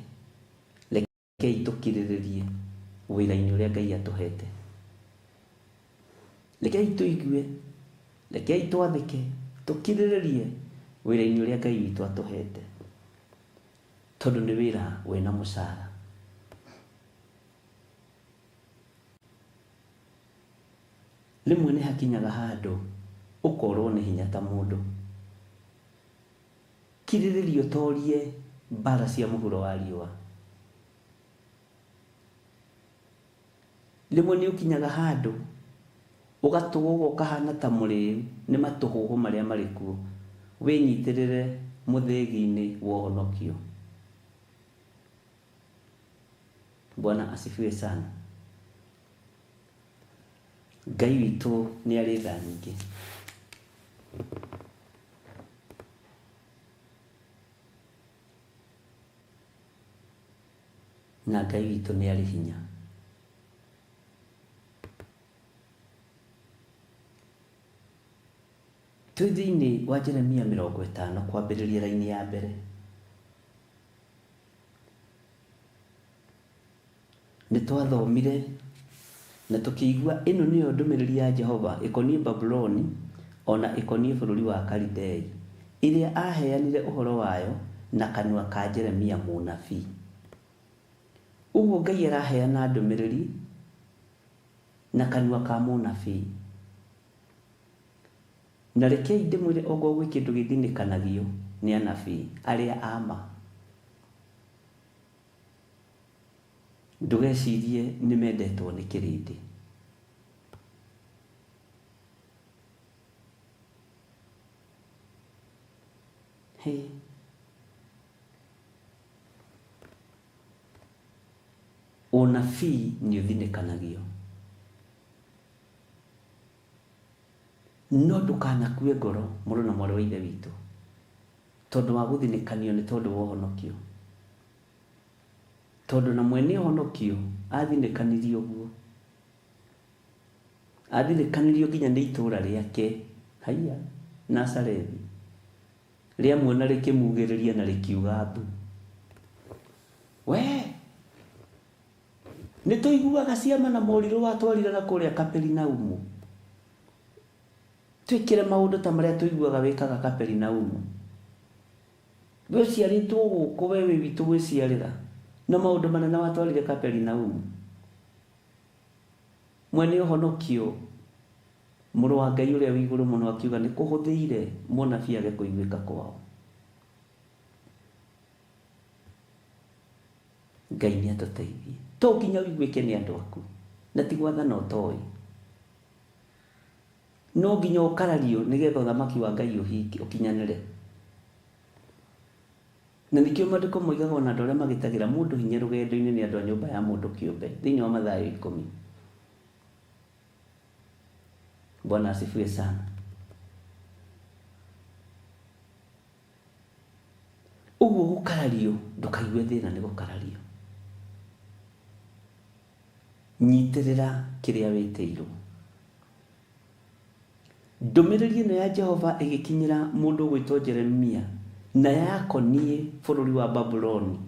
D: rekei tũkirĩrĩrie wĩra-inĩ ũrĩa Ngai atũhete. Rekei tũigue, rekei twathĩke, tũkirĩrĩrie wĩra-inĩ ũrĩa Ngai witũ atũhete, tondũ nĩ wĩra wĩna mũcara. Rĩmwe nĩ hakinyaga handũ ũkorwo nĩ hinya ta mũndũ. Kirĩrĩria ũtorie mbara cia mũhuro wa riũa. Rĩmwe nĩ ũkinyaga handũ ũgatũgũga ũkahana ta mũrĩu nĩ matũhũhũ marĩa marĩ kuo, wĩnyitĩrĩre mũthĩgi-inĩ wa ũhonokio. Bwana asifiwe sana. Ngai witũ nĩ arĩ tha nyingĩ. Na Ngai witũ nĩ arĩ hinya. Twĩ thĩinĩ wa Jeremia 50 kwambĩrĩria raini ya mbere. Nĩ twathomire na tũkĩigua ĩno nĩyo ndũmĩrĩri ya Jehova ĩkoniĩ Babuloni o na ĩkoniĩ bũrũri wa Kalidei, ĩrĩa aaheanire ũhoro wayo na kanua ka Jeremia mũnabii. Ũguo Ngai araheana ndũmĩrĩri na kanua ka mũnabii. Na rekei ndĩmwĩre ongorwo gwĩ kĩndũ gĩthinĩkanagio nĩ anabii arĩa a ma. Ndũgecirie nĩ mendetwo nĩ kĩrĩndĩ. Hĩ. Ũnabii nĩ ũthinĩkanagio. No ndũkanakue ngoro mũrũ na mwarĩ wa Ithe witũ tondũ wa gũthinĩkanio nĩ tondũ wa ũhonokio. Tondũ na mwene ũhonokio athinĩkanirio ũguo. Athirĩkanirio nginya nĩ itũũra rĩake, haiya, Nazarethi. Rĩamuona rĩkĩmugĩrĩria na rĩkiuga mbu. We! Nĩ tũiguaga ciama na morirũ watwarire na kũrĩa Kaperinaumu. Twĩkĩre maũndũ ta marĩa tũiguaga wĩkaga Kaperinaumu. We ũciarĩtwo gũkũ, we wĩ witũ gwĩciarĩra, na maũndũ manene watwarire Kaperinaumu. Mwene ũhonokio, Mũrũ wa Ngai ũrĩa wĩ Igũrũ Mũno akiuga nĩ kũhũthĩire mũnabii age kũiguĩka kwao. Ngai nĩ atũteithie. To nginya ũiguĩke nĩ andũ aku, na ti gwathana ũtoĩ. No nginya ũkarario nĩgetha ũthamaki wa Ngai ũhinge, ũkinyanĩre. Na nĩkĩo maandĩko moigaga ona andũ arĩa magitagĩra mũndũ hinya rũgendo-inĩ nĩ andũ a nyũmba ya mũndũ kĩũmbe, thĩinĩ wa Mathayo ikũmi. Bwana asifiwe sana. Ũguo gũkarario, ndũkaigue thĩna nĩ gũkarario. Nyitĩrĩra kĩrĩa wĩtĩirwo. Ndũmĩrĩri ĩno ya Jehova ĩgĩkinyĩra mũndũ ũgwĩtwo Jeremia, na yakoniĩ bũrũri wa Babuloni.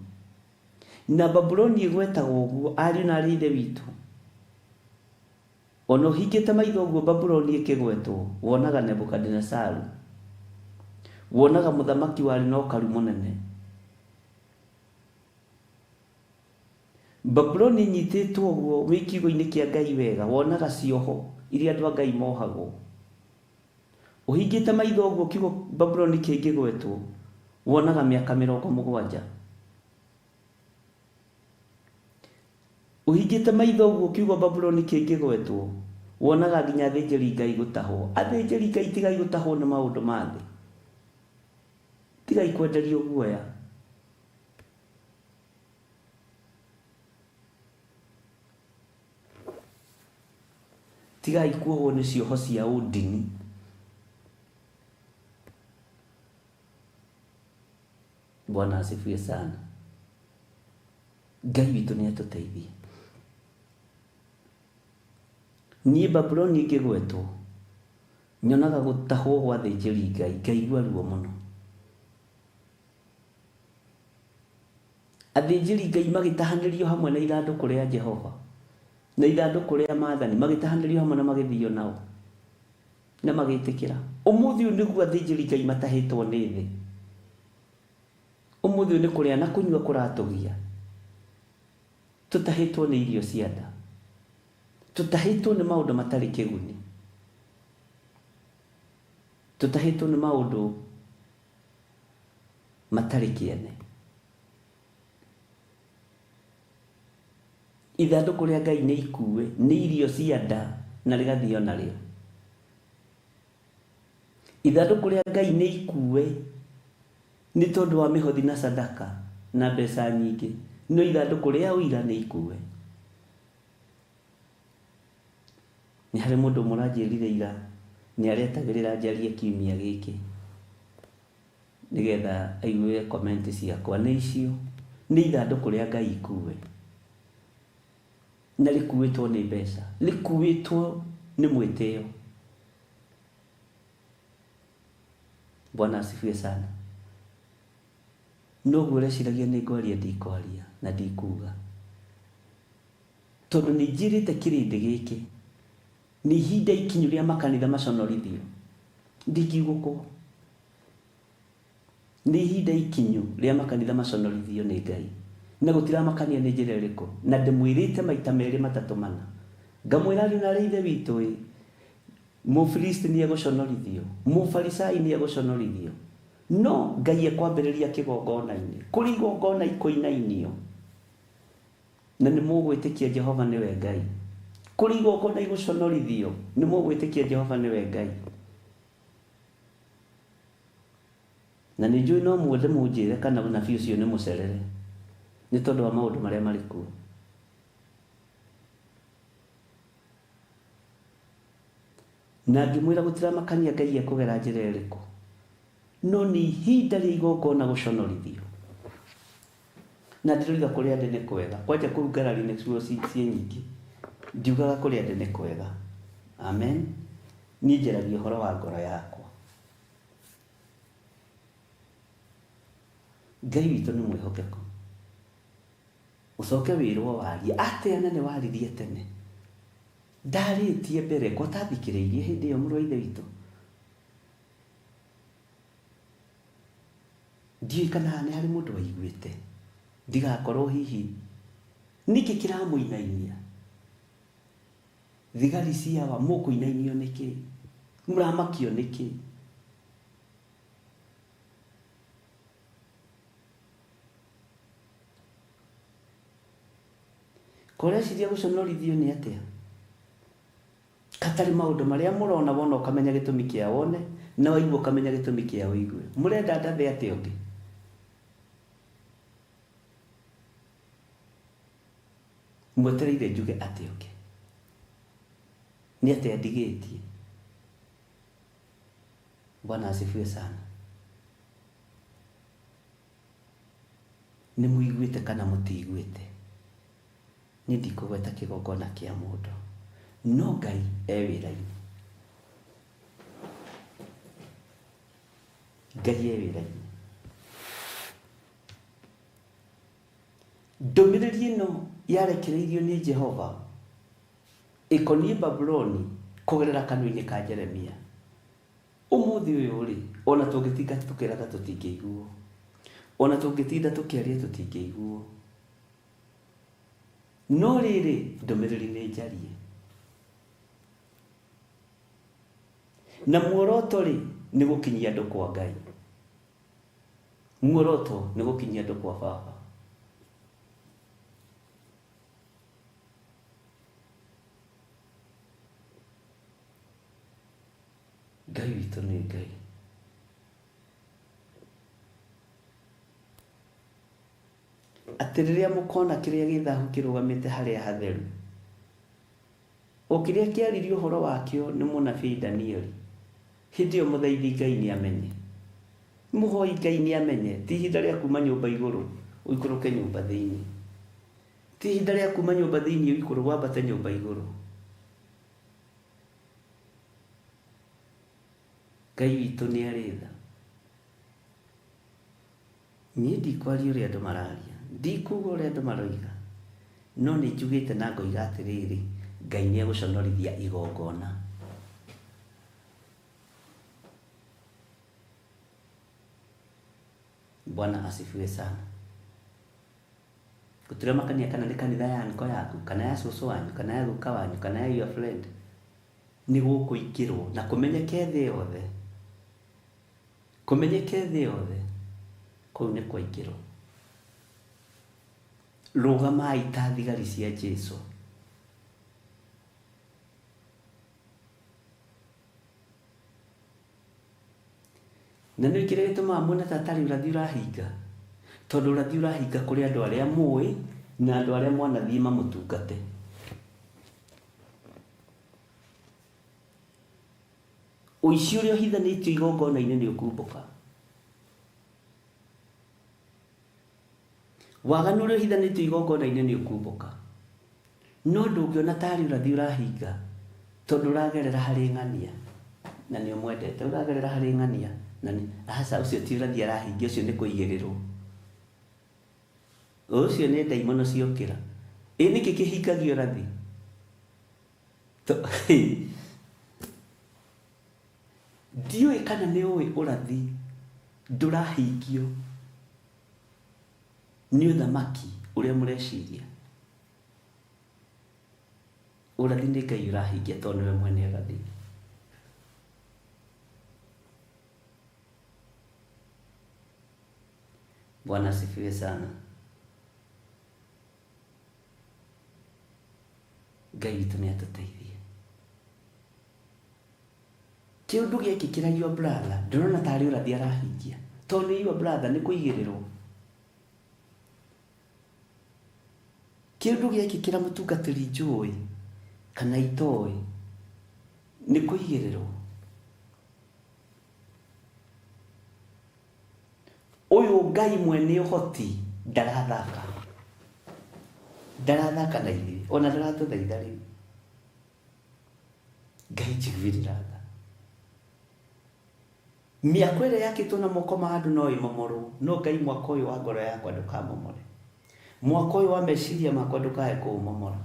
D: Na Babuloni ĩgwetagwo ũguo, ariũ na aarĩ a Ithe witũ. O na ũhingĩte maitho ũguo Babuloni ĩkĩgwetwo, wonaga Nebukadinezaru. Wonaga mũthamaki warĩ na ũkaru mũnene. Babuloni ĩnyitĩtwo ũguo wĩ kiugo-inĩ kĩa Ngai wega, wonaga cioho iria andũ a Ngai mohagwo. Ũhingĩte maitho ũguo kiugo Babuloni kĩngĩgwetwo, wonaga mĩaka 70. Ũhingĩte maitho ũguo kiugo Babuloni kĩngĩgwetwo, wonaga nginya athĩnjĩri Ngai gũtahwo. Athĩnjĩri Ngai tigai gũtahwo nĩ maũndũ ma thĩ. Tigai kwenderio guoya. Tigai kuohwo nĩ cioho cia ũndini. Bwana asifiwe sana. Ngai witũ nĩ atũteithie. Niĩ Babuloni ĩngĩgwetwo, nyonaga gũtahwo gwa athĩnjĩri Ngai, ngaigua ruo mũno. Athĩnjĩri Ngai magĩtahanĩrio hamwe na ithandũkũ rĩa Jehova, na ithandũkũ rĩa maathani, magĩtahanĩrio hamwe na magĩthio nao, na magĩtĩkĩra. Ũmũthĩ ũyũ nĩguo athĩnjĩri Ngai matahĩtwo nĩ thĩ. Ũmũthĩ ũyũ nĩ kũrĩa na kũnyua kũratũgia. Tũtahĩtwo nĩ irio cia nda. Tũtahĩtwo nĩ maũndũ matarĩ kĩguni. Tũtahĩtwo nĩ maũndũ matarĩ kĩene. Ithandũkũ rĩa Ngai nĩ ikue nĩ irio cia nda na rĩgathio narĩo. Ithandũkũ rĩa Ngai nĩ ikue nĩ tondũ wa mĩhothi na sadaka na mbeca nyingĩ, no ithandũkũ rĩa ũira nĩ ikue. Nĩ harĩ mũndũ ũmwe ũranjĩrire ira nĩ aretagĩrĩra njarie kiumia gĩkĩ nĩgetha aigue comment ciakwa. Nĩ icio, nĩ ithandũkũ rĩa Ngai ikue. Na rĩkuĩtwo nĩ mbeca, rĩkuĩtwo nĩ mwĩtĩo. Bwana asifiwe sana. Noguo ũreciragia nĩ ngwaria ndikwaria na ndikuga. Tondũ nĩ njĩrĩte kĩrĩndĩ gĩkĩ nĩ ihinda ikinyu rĩa makanitha maconorithio. Ndingiugũkwo. Nĩ ihinda ikinyu rĩa makanitha maconorithio nĩ Ngai. Na gũtiramakania nĩ njĩra ĩrĩkũ. Na ndĩmwĩrĩte maita merĩ matatũ mana. Ngamwĩra ariũ na aarĩ a Ithe witũ ĩ, Mũfilisti nĩ egũconorithio, Mũfarisai nĩ egũconorithio. No Ngai ekwambĩrĩria kĩgongona-inĩ. Kũrĩ igongona ikũinainio. Na nĩ mũgwĩtĩkia Jehova nĩwe Ngai. Kũrĩ igongona igũconorithio, nĩ mũgwĩtĩkia Jehova nĩwe Ngai. Na nĩ njũĩ no mwende mũnjĩre kana ũnabii ũcio nĩ mũcerere, nĩ tondũ wa maũndũ marĩa marĩ kuo. Na ngĩmwĩra gũtiramakania Ngai ekũgera njĩra ĩrĩkũ, no nĩ ihinda rĩa igongona gũconorithio. Na ndĩroiga kũrĩa ndĩ nĩ kwega, kwanja kũu ngarari nĩkuo ciĩ nyingĩ, ndiugaga kũrĩa ndĩ nĩ kwega. Amen. Niĩ njaragia ũhoro wa ngoro yakwa. Ngai witũ nĩ mwĩhokeku. Ũcoke wĩrwo warie atĩa na nĩ waririe tene. Ndarĩtie mbere ko ũtathikĩrĩirie hĩndĩ ĩyo mũrũ wa ithe witũ. Ndiũĩ kana haha nĩ harĩ mũndũ waiguĩte. Ndigakorwo hihi nĩkĩ kĩramũinainia. Thigari ciawa mũkũinainio nĩkĩ? Mũramakio nĩkĩ? Koreciria gũconorithio nĩ atĩa? Katarĩ maũndũ marĩa mũrona wona ũkamenya gĩtũmi kĩa wone na waigua ũkamenya gĩtũmi kĩa ũigue. Mũrenda ndathe atĩa ũngĩ? Mwetereire njuge atĩa ũngĩ? Nĩ atĩa ndigĩtie? Bwana asifiwe sana. Nĩ mũiguĩte kana mũtiiguĩte? Niĩ ndikũgweta kĩgongona kĩa mũndũ, no Ngai e wĩra-inĩ. Ngai e wĩra-inĩ. Ndũmĩrĩri ĩno yarekereirio nĩ Jehova ĩkoniĩ Babuloni kũgerera kanua-inĩ ka Jeremia. Ũmũthĩ ũyũ-rĩ, o na tũngĩtinda tũkĩratha tũtingĩiguo, o na tũngĩtinda tũkĩaria tũtingĩiguo. No rĩrĩ, ndũmĩrĩri nĩ njarie. Na muoroto-rĩ, nĩ gũkinyia andũ kwa Ngai. Muoroto nĩ gũkinyia andũ kwa Baba. Ngai witũ nĩ Ngai. Atĩ rĩrĩa mũkona kĩrĩa gĩ thahu kĩrũgamĩte harĩa hatheru, o kĩrĩa kĩaririo ũhoro wakĩo nĩ mũnabii Danieli, hĩndĩ ĩyo mũthaithi Ngai nĩamenye. Mũhoi Ngai nĩamenye, ti ihinda rĩa kuma nyũmba igũrũ ũikũrũke nyũmba thĩinĩ. Ti ihinda rĩa kuma nyũmba thĩinĩ ũikũrũke wambate nyũmba igũrũ. Ngai witũ nĩ arĩ tha. Niĩ ndikwaria ũrĩa andũ mararia, ndikuga ũrĩa andũ maroiga, no nĩ njugĩte na ngoiga atĩrĩrĩ, Ngai nĩ egũconorithia igongona. Bwana asifiwe sana. Gũtiramakania kana nĩ kanitha ya anko yaku, kana ya cũcũ wanyu, kana ya guka wanyu, kana ya your friend. Nĩ gũkũingĩrwo na kũmenyeke thĩ yothe. Kũmenyeke thĩ yothe. Kũu nĩ kwaingĩrwo. Rũgamai ta thigari cia Jesu. Na nĩ kĩrĩa gĩtũmaga muone ta tarĩ ũrathi ũrahinga? Tondũ ũrathi ũrahinga kũrĩ andũ arĩa mũĩ na andũ arĩa mwanathiĩ mamũtungate. Ũici ũrĩa ũhithanĩtio igongona-inĩ nĩ ũkumbũka. Waganu ũrĩa ũhithanĩtio igongona-inĩ nĩ ũkumbũka. No ndũngĩona tarĩ ũrathi ũrahinga tondũ ũragerera harĩ ng'ania na nĩ ũmwendete. Ũragerera harĩ ng'ania na nĩ aca ũcio ti ũrathi arahingia ũcio nĩ kũigĩrĩrwo. Ũcio nĩ ndaimono ciokĩra. Ĩ nĩkĩ kĩhingagia ũrathi? Ndiũĩ kana nĩ ũĩ ũrathi ndũrahingio nĩ ũthamaki ũrĩa mũreciria. Ũrathi nĩ Ngai ũrahingia tondũ nĩwe mwene ũrathi. Bwana asifiwe sana. Ngai witũ nĩ atũteithie. Kĩũndũ gĩekĩkĩra your brother ndĩrona tarĩ ũrathi arahingia tondũ nĩ your brother nĩ kũigĩrĩrwo. Kĩũndũ gĩekĩkĩra mũtungatĩri njũĩ kana itoĩ nĩ kũigĩrĩrwo. Ũyũ Ngai mwene ũhoti ndarathaka. Ndarathaka na ithuĩ ona ndaratũthaitha rĩu. Ngai njiguĩrĩra tha. Mĩako ĩrĩa yakĩtwo na moko ma andũ no ĩmomorwo, no Ngai mwako ũyũ wa ngoro yakwa ndũkamomore. Mwako ũyũ wa meciria makwa ndũkae kũũmomora.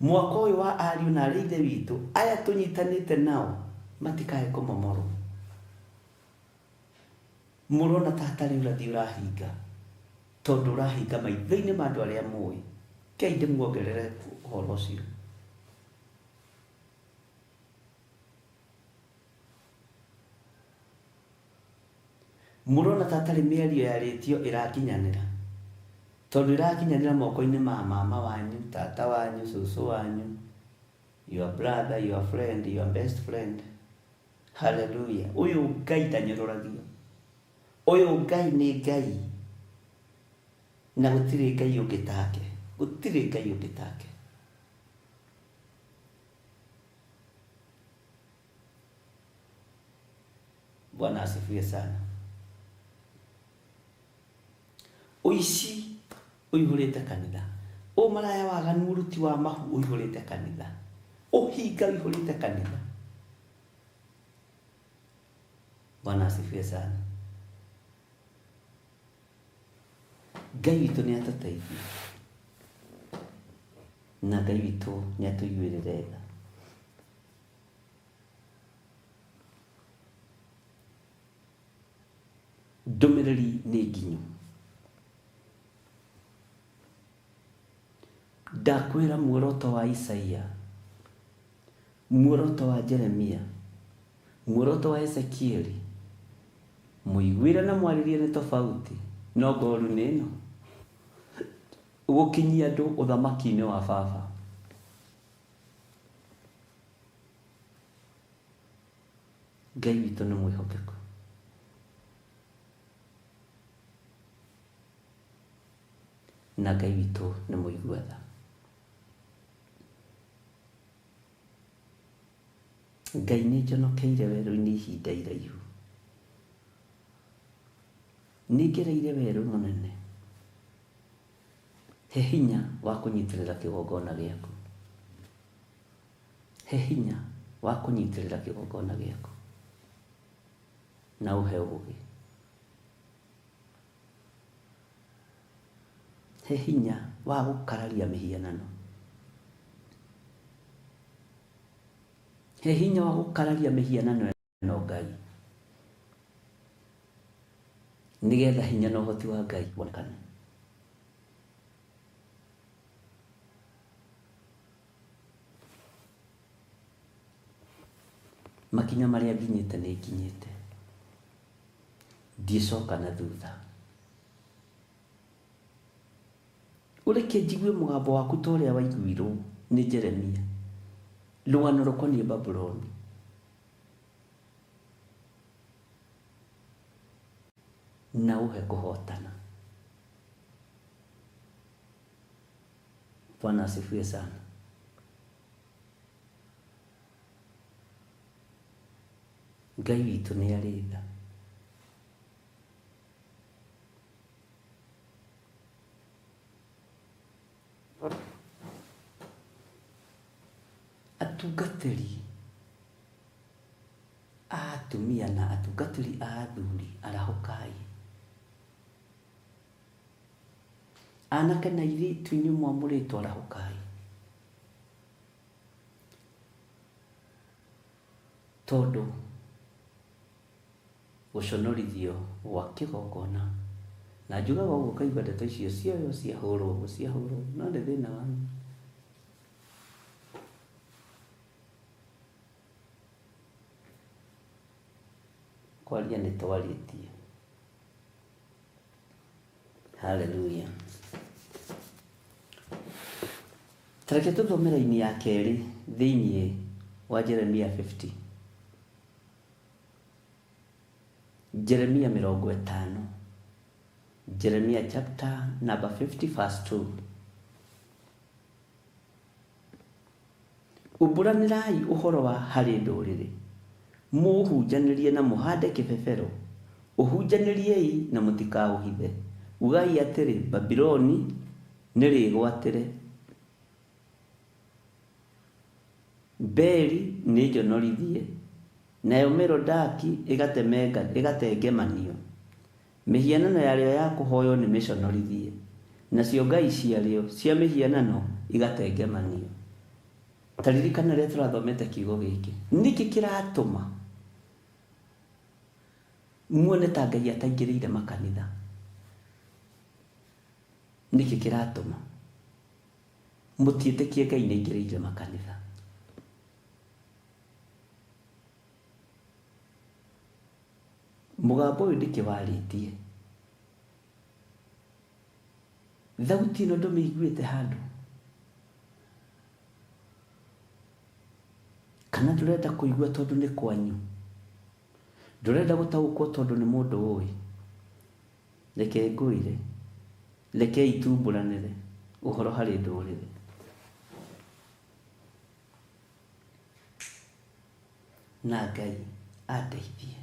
D: Mwako ũyũ wa ariũ na arĩ ithe witũ aya tũnyitanĩte nao matikae kũmomorwo. Mũrona ta hatarĩ ũrathi ũrahinga, tondũ ũrahinga maitho-inĩ ma andũ arĩa mũĩ. Ngai ndĩmuongerere ũhoro ũcio. Mũrona ta hatarĩ mĩario yarĩtio ĩrakinyanĩra, tondũ ĩrakinyanĩra moko-inĩ ma mama wanyu, tata wanyu, cũcũ wanyu, your brother, your friend, your best friend. Hallelujah. Ũyũ Ngai ndanyũrũragio. Ũyũ Ngai nĩ Ngai na gũtirĩ Ngai ũngĩ take. Gũtirĩ Ngai ũngĩ take. Bwana asifiwe sana. Ũici ũihũrĩte kanitha, ũmaraya waganu ũruti wa mahu ũihũrĩte kanitha, ũhinga ũihũrĩte kanitha. Bwana asifiwe sana. Ngai witũ nĩ atũteithie na Ngai witũ nĩ atũiguĩrĩre tha. Ndũmĩrĩri nĩ nginyu. Ndakwĩra muoroto wa Isaia, muoroto wa Jeremia, muoroto wa Ezekieli, mũiguĩre na mwarĩrie nĩ tofauti, no ngoru nĩ ĩno, gũkinyia andũ ũthamaki-inĩ wa baba. Ngai witũ nĩ mwĩhokeku. Na Ngai witũ nĩ mũigua tha. Ngai nĩ njonokeire werũ-inĩ ihinda iraihu. Nĩ ngereire werũ mũnene. He hinya wa kũnyitĩrĩra kĩgongona gĩaku. He hinya wa kũnyitĩrĩra kĩgongona gĩaku. Na ũhe ũũgĩ. He hinya wa gũkararia mĩhianano. He hinya wa gũkararia mĩhianano ĩno Ngai. Nĩgetha hinya na ũhoti wa Ngai wonekane. Makinya marĩa nginyĩte nĩ nginyĩte. Ndiĩcoka na thutha. Ũreke njigue mũgambo waku ta ũrĩa waiguirwo nĩ Jeremia. Rũgano rũkoniĩ Babuloni. Na ũhe kũhotana. Bwana asifiwe sana. Ngai witũ nĩ arĩ tha. Atungatĩri a atumia na atungatĩri a athuri arahũkai. Anake na airĩtu inyuĩ mwamũrĩtwo arahũkai. Tondũ gũconorithio gwa kĩgongona, na njugaga ũguo ũkaigua ndeto icio cioywo ciahũrwo ũguo ciahũrwo ũguo, no nĩ thĩna wanyu. Kwaria nĩ twarĩtie. Haleluya. Ta reke tũthome raini ya kerĩ thĩinĩ wa Jeremia 50. Jeremia 50. Jeremia chapter number 50 verse 2. Umbũranĩrai ũhoro wa harĩ ndũrĩrĩ, mũũhunjanĩrie na mũhande kĩbebero, ũhunjanĩriei na mũtikaũhithe, ugai atĩrĩ, Babuloni nĩrĩgwatĩre. Beli nĩ njonorithie, nayo Merodaki ĩgatengemanio. Mĩhianano yarĩo ya kũhoywo nĩ mĩconorithie, nacio ngai ciarĩo cia mĩhianano igatengemanio. Ta ririkana rĩrĩa tũrathomete kiugo gĩkĩ. Nĩkĩ kĩratũma muone ta Ngai ataingĩrĩire makanitha? Nĩkĩ kĩratũma mũtiĩtĩkie Ngai nĩ aingĩrĩire makanitha? Mũgambo ũyũ ndĩkĩwarĩtie. Thauti ĩno ndũmĩiguĩte handũ? Kana ndũrenda kũigua tondũ nĩ kwanyu? Ndũrenda gũtaũkwo tondũ nĩ mũndũ ũĩ? Reke ngwĩre, rekei tumbũranĩre ũhoro harĩ ndũrĩrĩ. Na Ngai andeithie.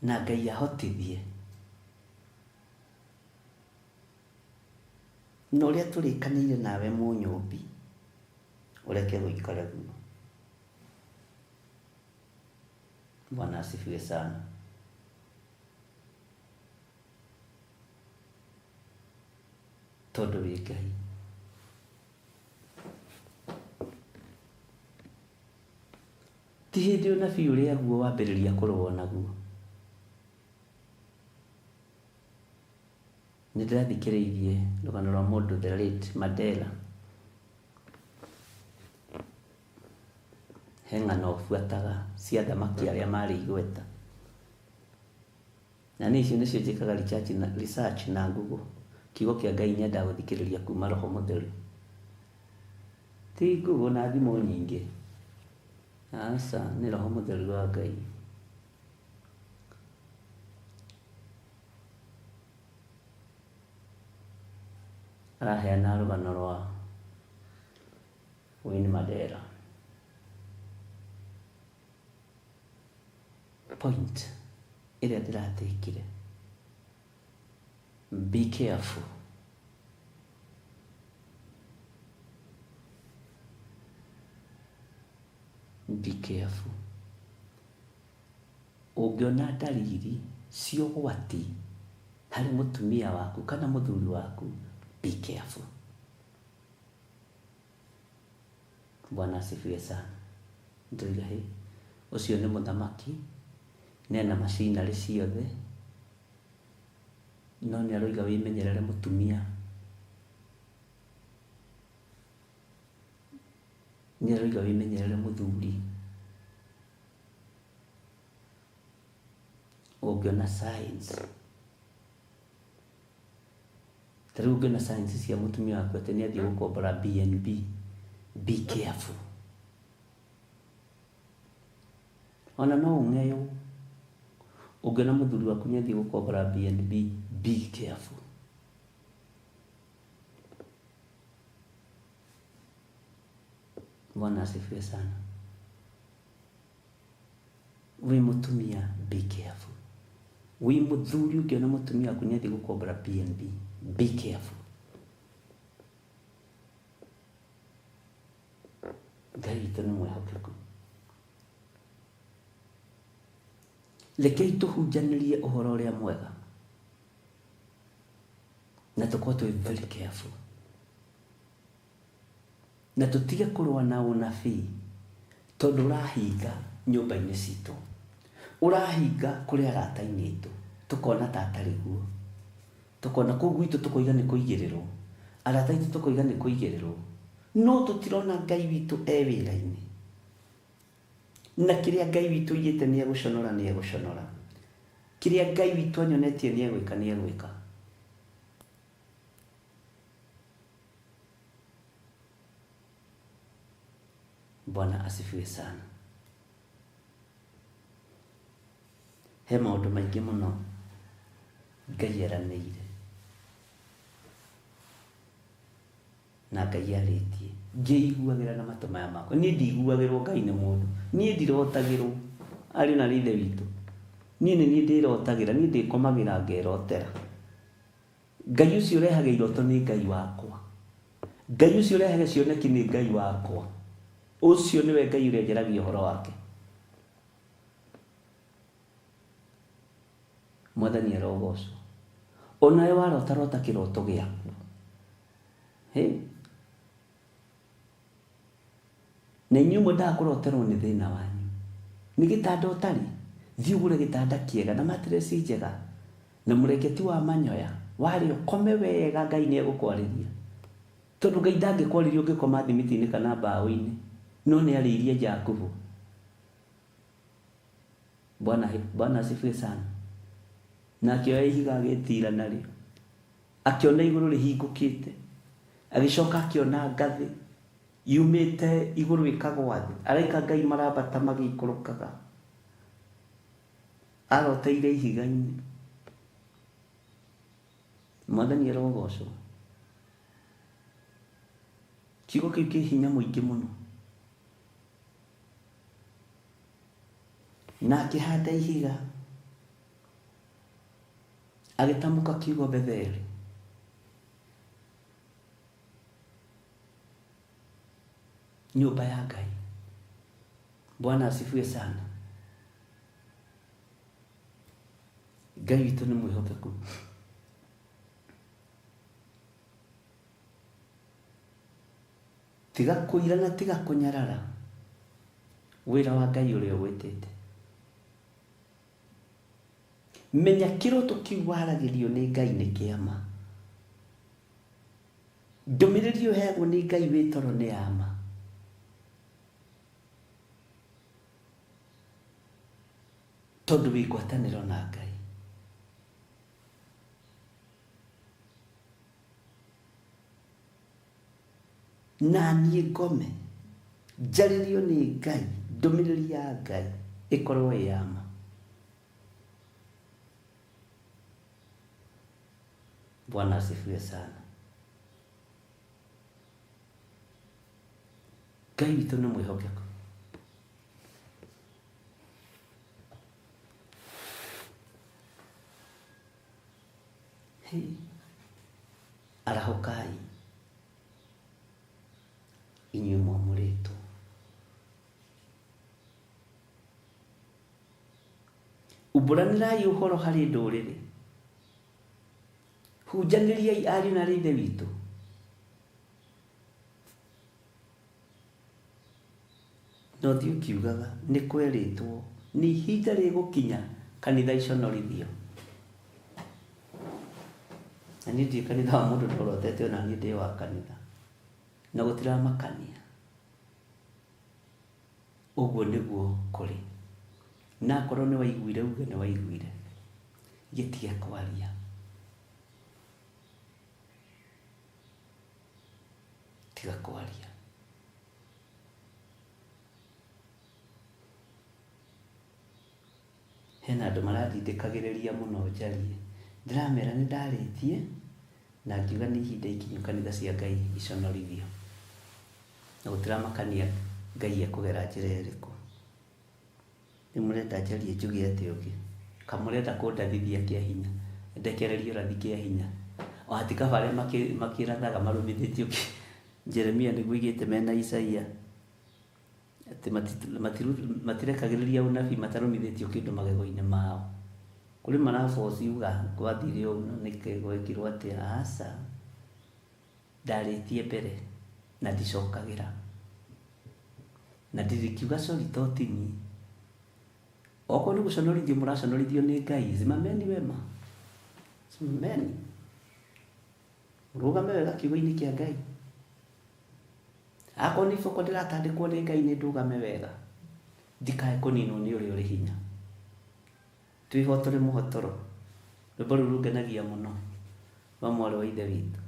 D: Na Ngai ahotithie. Na ũrĩa tũrĩkanĩire nawe Mũnyũmbi, ũreke gũikare guo. Bwana asifiwe sana. Tondũ wĩ Ngai. Ti hĩndĩ ũnabii ũrĩa guo wambĩrĩria kũrũo naguo. Nĩ ndĩrathikĩrĩirie rũgano rwa mũndũ the late Mandela. He ng'ano buataga cia athamaki arĩa marĩ igweta. Na niĩ icio nĩcio njĩkaga research na, research na Google. Kiugo kĩa Ngai nyendaga gũthikĩrĩria kuma Roho Mũtheru. Ti Google na thimũ nyingĩ. Aca, nĩ Roho Mũtheru wa Ngai. Araheana rũgano rwa Winnie Mandela. Point ĩrĩa ndĩratekire, be careful. Be careful. Ũngĩona ndariri cia ũgwati harĩ mũtumia waku kana mũthuri waku, be careful. Bwana asifiwe sana. Ndoiga hĩ, ũcio nĩ mũthamaki, nena macinarĩ ciothe, no nĩ aroiga wĩmenyerere mũtumia. Nĩ aroiga wĩmenyerere mũthuri. Ũngĩona signs, ta rĩu ũngĩona signs cia mũtumia waku atĩ nĩ athiĩ gũkombora BNB, be careful. Ona no ũng'eywo. Ũngĩona mũthuri waku nĩ athiĩ gũkombora BNB, be careful. Bwana asifiwe sana. Wĩ mũtumia be careful. Wĩ mũthuri ũngĩona mũtumia waku nĩ athiĩ gũkombora BNB, be careful. Ngai witũ nĩ mwĩhokeku. Rekei tũhunjanĩrie ũhoro ũrĩa mwega na tũkorwo twĩ very careful na tũtige kũrũa na ũnabii tondũ ũrahinga nyũmba-inĩ citũ, ũrahinga kũrĩ arata-inĩ aitũ, tũkona ta atarĩ guo, tũkona kũu gwitũ tũkoiga nĩ kũigĩrĩrwo, arata aitũ tũkoiga nĩ kũigĩrĩrwo, no tũtirona Ngai witũ e wĩra-inĩ. Na kĩrĩa Ngai witũ oigĩte nĩ egũconora nĩ egũconora, kĩrĩa Ngai witũ anyonetie nĩ egwĩka nĩ egwĩka. Bwana asifiwe sana. He maũndũ maingĩ mũno Ngai eranĩire na Ngai arĩtie ngĩiguagĩra na matũ maya makwa. Niĩ ndiguagĩrwo Ngai nĩ mũndũ, niĩ ndirotagĩrwo ariũ na ithe witũ, niĩ nĩ niĩ ndĩrotagĩra, niĩ ndĩkomagĩra ngerotera. Ngai ũcio ũrehaga iroto nĩ Ngai wakwa. Ngai ũcio ũrehaga cioneki nĩ Ngai wakwa. Ũcio nĩwe Ngai ũrĩa njaragia ũhoro wake. Mwathani arogocwo. Onawe warota rota kĩroto gĩaku. Hĩ. Na inyuĩ mwendaga kũroterwo nĩ thĩna wanyu. Nĩ gĩtanda ũtarĩ? Thiĩ ũgũre gĩtanda kĩega na mattress njega na mũrengeti wa manyoya. Warĩa ũkome wega Ngai nĩ egũkwarĩria. Tondũ Ngai ndangĩkwarĩria ũngĩkoma thimiti-inĩ kana mbaũ-inĩ. No nĩ arĩirie Jakubu. Bwana, Bwana asifiwe sana. Na akĩoya ihiga agĩtira narĩo. Akĩona igũrũ rĩhingũkĩte. Agĩcoka akĩona ngathĩ yumĩte igũrũ ĩkagwa thĩ. Araika Ngai marambata magĩikũrũkaga. Aroteire ihiga-inĩ. Mwathani arogocwo. Kiugo kĩu kĩ hinya mũingĩ mũno. Na akĩhanda ihiga. Agĩtamũka kiugo Betheli. Nyũmba ya Ngai. Bwana asifiwe sana. Ngai witũ nĩ mwĩhokeku. Tiga kũira na tiga kũnyarara wĩra wa Ngai ũrĩa ũgwĩtĩte. Menya kĩroto kĩu waragĩrio nĩ Ngai nĩ kĩa ma. Ndũmĩrĩri ũheagwo nĩ Ngai wĩ toro nĩ ya ma. Tondũ wĩ ngwatanĩro na Ngai. Na niĩ ngome njarĩrio nĩ Ngai, ndũmĩrĩri ya Ngai ĩkorwo ĩ ya ma. Bwana asifiwe sana. Ngai witũ nĩ mwĩhokeku. Hey. Arahũkai inyuĩ mwamũrĩtwo. Umbũranĩrai ũhoro harĩ ndũrĩrĩ. Hunjanĩriai ariũ na aarĩ a Ithe witũ. Na ũthiĩ ũkiugaga nĩ kwerĩtwo nĩ ihinda rĩgũkinya kanitha iconorithio. Na niĩ ndirĩ kanitha wa mũndũ ndorotete ona niĩ ndĩ wa kanitha. Na gũtiramakania. Ũguo nĩguo kũrĩ. Na akorwo nĩ waiguire uge nĩ waiguire. Gĩtige kwaria. Tiga kwaria. Hena andũ marandindĩkagĩrĩria mũno njarie. Ndĩramera nĩ ndarĩtie na ngiuga nĩ ihinda ikinyu kanitha cia Ngai iconorithio. Na gũtiramakania Ngai ekũgera njĩra ĩrĩkũ. Rĩu mũrenda njarie njuge atĩa ũngĩ? Ka mũrenda kũndathithia kĩa hinya? Ndekererie ũrathi kĩa hinya? O ti kaba arĩa makĩrathaga marũmithĩtio Jeremia nĩguo oigĩte mena Isaia atĩ matirekagĩrĩria ũnabii matarũmithĩtio kĩndũ magego-inĩ mao. Kũrĩ marabociuga gwathire ũũ na nĩkĩ gwekirwo atĩa. Aca, ndarĩtie mbere na ndicokagĩra. Na ndingĩkiuga sorry to ti niĩ. Okorwo nĩ gũconorithio mũraconorithio nĩ Ngai, simameni wema. Simameni. Mũrũgame wega kiugo-inĩ kĩa Ngai. Akorwo nĩ iboko ndĩratandĩkwo nĩ Ngai nĩ ndũgame wega. Ndikae kũninwo nĩ ũrĩa ũrĩ hinya. Twĩhotore mũhotoro. Rwĩmbo rũu rũngenagia mũno rwa mwarĩ wa Ithe witũ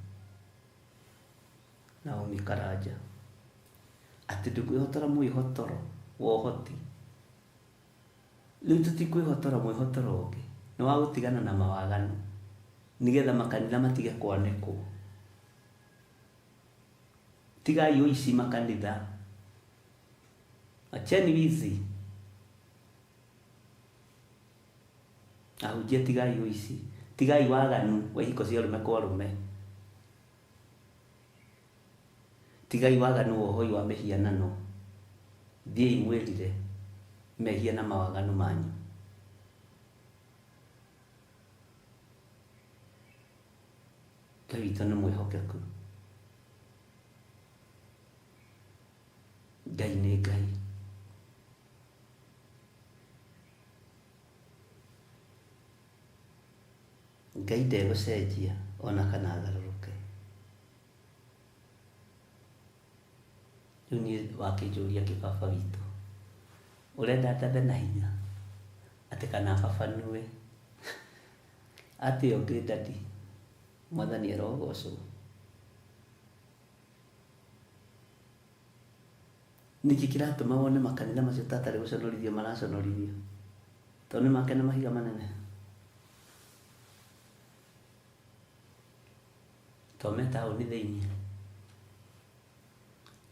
D: Naomi Karanja. Atĩ ndũkwĩhotora mwĩhotoro wa ũhoti. Rĩu tũtikwĩhotora mwĩhotoro ũngĩ, nĩ wa gũtigana na mawaganu nĩgetha makanitha matige kwanĩkwo. Tigai ũici makanitha. Acheni wizi. Ahunjia tigai ũici, tigai waganu wa ihiko cia arũme kwa arũme. Tigai waganu wa ũhoi wa mĩhianano, thiĩi mwĩrire mehia na mawaganu manyu. Ngai witũ nĩ mwĩhokeku. Ngai nĩ Ngai. Ngai ndegũcenjia ona kana agarũrũke. Rĩu niĩ wakĩnjũria kĩ baba witũ? Ũrenda ndathe na hinya atĩ kana babanue? Atĩa ũngĩ daddy? Mwathani arogocwo. Nĩkĩ kĩratũma wone makanitha macio ta atarĩ gũconorithio maraconorithio? Tondũ nĩ make na mahiga manene? To me taũni thĩinĩ?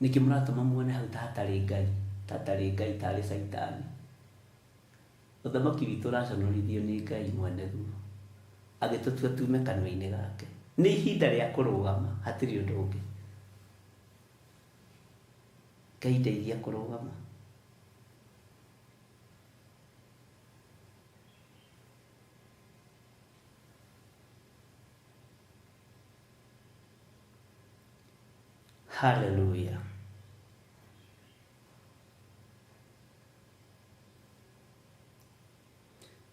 D: Nĩkĩ mũratũma muone hau ta hatarĩ Ngai, ta hatarĩ Ngai tarĩ caitani? Ũthamaki witũ ũraconorithio nĩ Ngai mwene guo, agĩtũtua tume kanua-inĩ gake. Nĩ ihinda rĩa kũrũgama, hatirĩ ũndũ ũngĩ. Ngai ndeithia kũrũgama. Hallelujah.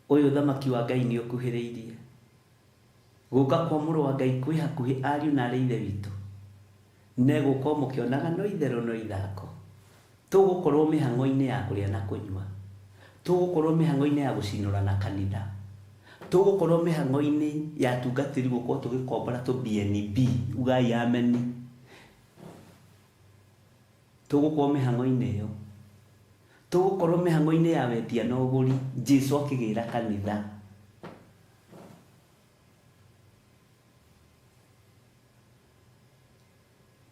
D: Ũyũ ũthamaki wa Ngai nĩ ũkuhĩrĩirie. Gũka kwa mũrũ wa Ngai kwĩ hakuhĩ ariũ na arĩ ithe witũ. Ne gũkorwo mũkĩonaga no itherũ no ithako. Tũgũkorwo mĩhang'o-inĩ ya kũrĩa na kũnyua. Tũgũkorwo mĩhang'o-inĩ ya gũcinũrana kanitha. Tũgũkorwo mĩhang'o-inĩ ya atungatĩri gũkorwo tũgĩkombora tũ BNB. Ugai ameni. Tũgũkorwo mĩhang'o-inĩ ĩyo. Tũgũkorwo mĩhang'o-inĩ ya wendia na ũgũri, Jesu akĩgĩra kanitha.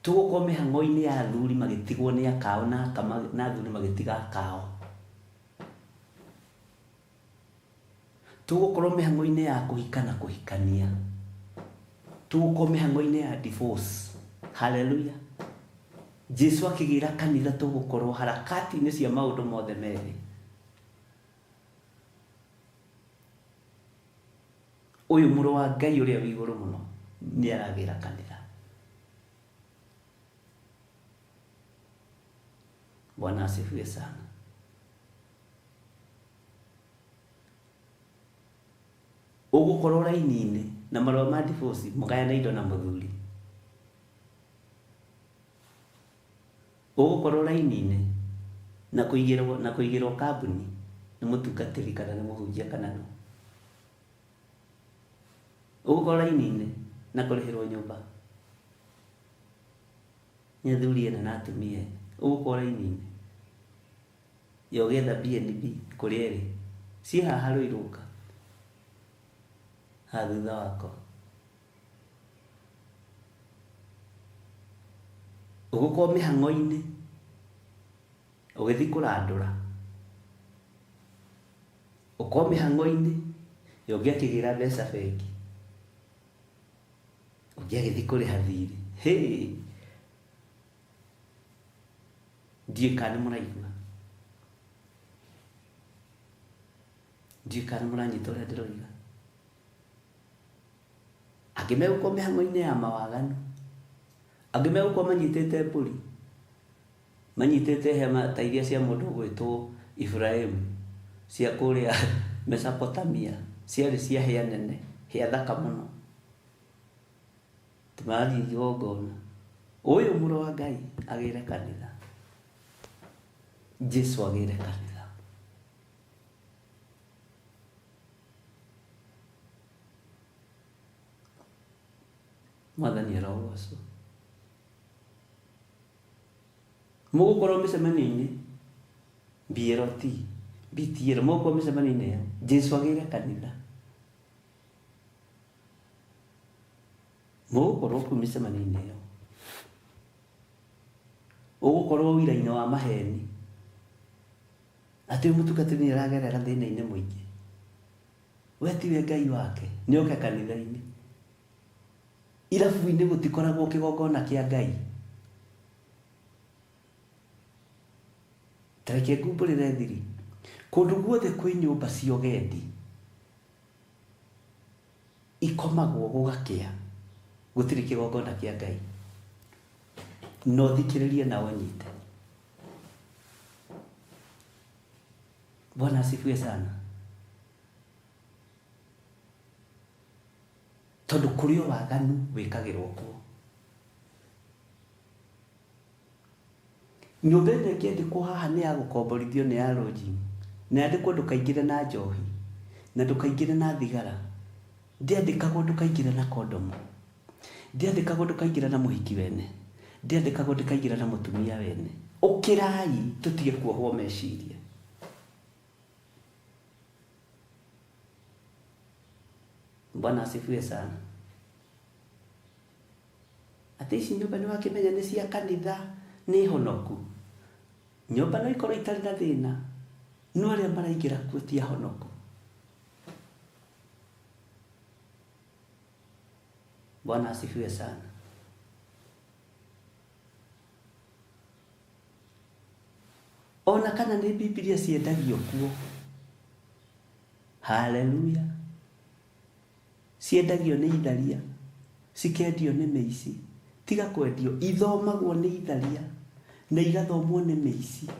D: Tũgũkorwo mĩhang'o-inĩ ya athuri magĩtigwo nĩ akao na aka na athuri magĩtiga akao. Tũgũkorwo mĩhang'o-inĩ ya kũhika na kũhikania. Tũgũkorwo mĩhang'o-inĩ ya divorce. Hallelujah. Jesu akĩgĩra kanitha tũgũkorwo harakati-inĩ cia maũndũ mothe merĩ. Ũyũ mũrũ wa Ngai ũrĩa wĩ igũrũ mũno nĩ aragĩra kanitha. Bwana asifiwe sana. Ũgũkorwo raini-inĩ na marũa ma divorce mũgayane indo na mũthuri. Ũgũkorwo raini-inĩ na kũigĩrwo na kũigĩrwo kambuni nĩ mũtungatĩri kana nĩ mũhunjia kana nũ. Ũgũkorwo raini-inĩ na kũrĩhĩrwo nyũmba nĩ athuri ene na atumia ene. Ũgũkorwo raini-inĩ ya ũgĩetha BNB kũrĩa ĩrĩ. Ciĩ haha Rũirũnga haha thutha wakwa. Ũgũkorwo mĩhang'o-inĩ ũgĩthiĩ kũrandũra. Ũkorwo mĩhang'o-inĩ ya ũngĩ akĩgĩra mbeca bengi, ũngĩ agĩthiĩ kũrĩha thirĩ. Hĩ! Ndiũĩ kana nĩ mũraigua. Ndiũĩ kana nĩ mũranyita ũrĩa ndĩroiga. Angĩ megũkorwo mĩhang'o-inĩ ya mawaganu. Angĩ megũkorwo manyitĩte mbũri, manyitĩte hema ta iria cia mũndũ ũgwĩtwo Iburahimu, cia kũrĩa Mesopotamia, ciarĩ cia hĩa nene, hĩa thaka mũno. Marathiĩ igongona. Ũyũ mũrũ wa Ngai agĩre kanitha. Jesu agĩre kanitha. Mwathani arogocwo. Mũgũkorwo mĩcemanio-inĩ BLT, BTL, mũgũkorwo mĩcemanio-inĩ ĩyo, Jesu agĩre kanitha. Mũgũkorwo kũu mĩcemanio-inĩ ĩyo. Ũgũkorwo wĩra-inĩ wa maheni. Atĩ ũyũ mũtungatĩri nĩ aragerera thĩna-inĩ mũingĩ. We tiwe Ngai wake, nĩ oke kanitha-inĩ. Irabu-inĩ gũtikoragwo kĩgongona kĩa Ngai. Ta reke ngumbũrĩre thiri. Kũndũ guothe kwĩ nyũmba cia ũgendi ikomagwo gũgakĩa, gũtirĩ kĩgongona kĩa Ngai. Na ũthikĩrĩrie na ũnyite. Bwana asifiwe sana. Tondũ kũrĩ o waganu wĩkagĩrwo kuo. Nyũmba ĩno ĩngĩandĩkwo haha nĩ ya gũkomborithio nĩ ya lodging, na yandĩkwo ndũkaingĩre na njohi, na ndũkaingĩre na thigara, ndĩandĩkagwo ndũkaingĩre na kondomu, ndĩandĩkagwo ndũkaingĩre na mũhiki wene, ndĩandĩkagwo ndũkaingĩre na mũtumia wene. Ũkĩrai tũtige kuohwo meciria. Bwana asifiwe sana. Atĩ ici nyũmba nĩ wakĩmenya nĩ cia kanitha nĩ honoku. Nyũmba no ikorwo itarĩ na thĩna, no arĩa maraingĩra kuo ti ahonoku. Bwana asifiwe sana. Ona kana nĩ Bibilia ciendagio kuo. Haleluya. Ciendagio nĩ itharia, cikendio nĩ mĩici. Tiga kwendio, ithomagwo nĩ itharia na igathomwo nĩ mĩici.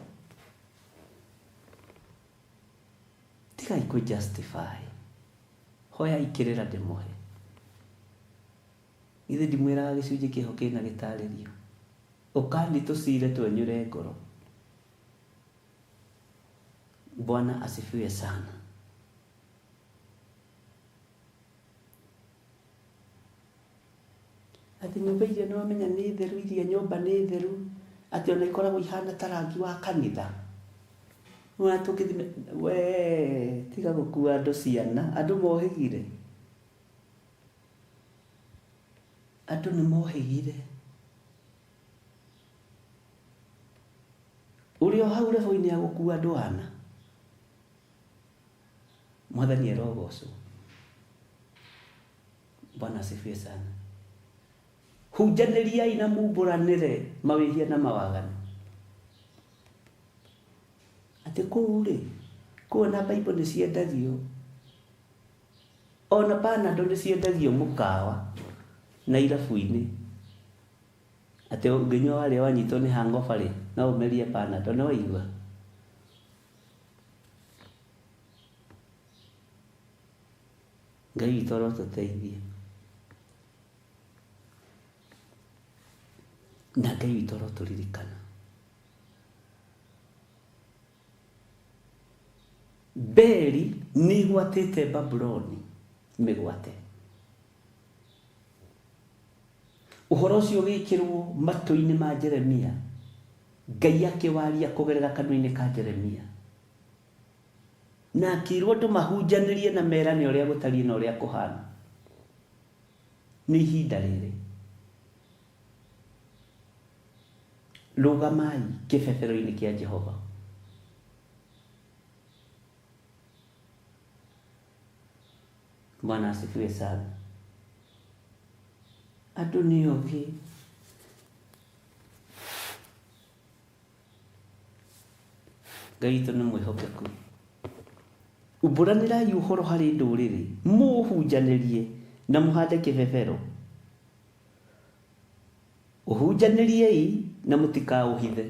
D: Tigai kũ justify. Hoyai kĩrĩra ndĩmũhe. Githĩ ndimwĩraga gĩcunjĩ kĩho kĩna gĩtarĩrio. Ũkani tũcire twenyũre ngoro. Bwana asifiwe sana. Atĩ nyũmba iria nĩwamenya nĩ theru, iria nyũmba nĩ theru, atĩ ona ikoragwo ihana ta rangi wa kanitha. Nĩwona tũngĩthime, we tiga gũkua andũ ciana, andũ mohĩgire. Andũ nĩ mohĩgire. Ũrĩ o hau level-inĩ ya gũkua andũ ana. Mwathani arogocwo. Bwana asifiwe sana. Hunjanĩriai na mumbũranĩre mawĩhia na mawaganu. Atĩ kũu rĩ, kũu ona Bible nĩ ciendagio. Ona Panadol nĩ ciendagio mũkawa na irabu-inĩ. Atĩ ũngĩnyua warĩa wanyitwo nĩ hangover rĩ, no ũmerie Panadol. Nĩ waigua? Ngai witũ arotũteithia. Na Ngai witũ arotũririkana. Beli nĩ ĩgwatĩte Babuloni mĩgwate. Ũhoro ũcio ũgĩkĩrwo matũ-inĩ ma Jeremia, Ngai akĩwaria kũgerera kanua-inĩ ka Jeremia. Na akĩrwo andũ mahunjanĩrie na merane ũrĩa gũtariĩ na ũrĩa kũhana. Nĩ ihinda rĩrĩ. Rũgamai kĩbebero-inĩ kĩa Jehova. Bwana asifiwe sana. Andũ nĩ ogĩ. Ngai witũ nĩ mwĩhokeku. Umbũranĩrai ũhoro harĩ ndũrĩrĩ, mũũhunjanĩrie na mũhande kĩbebero. Ũhunjanĩriei na mũtikaũhithe.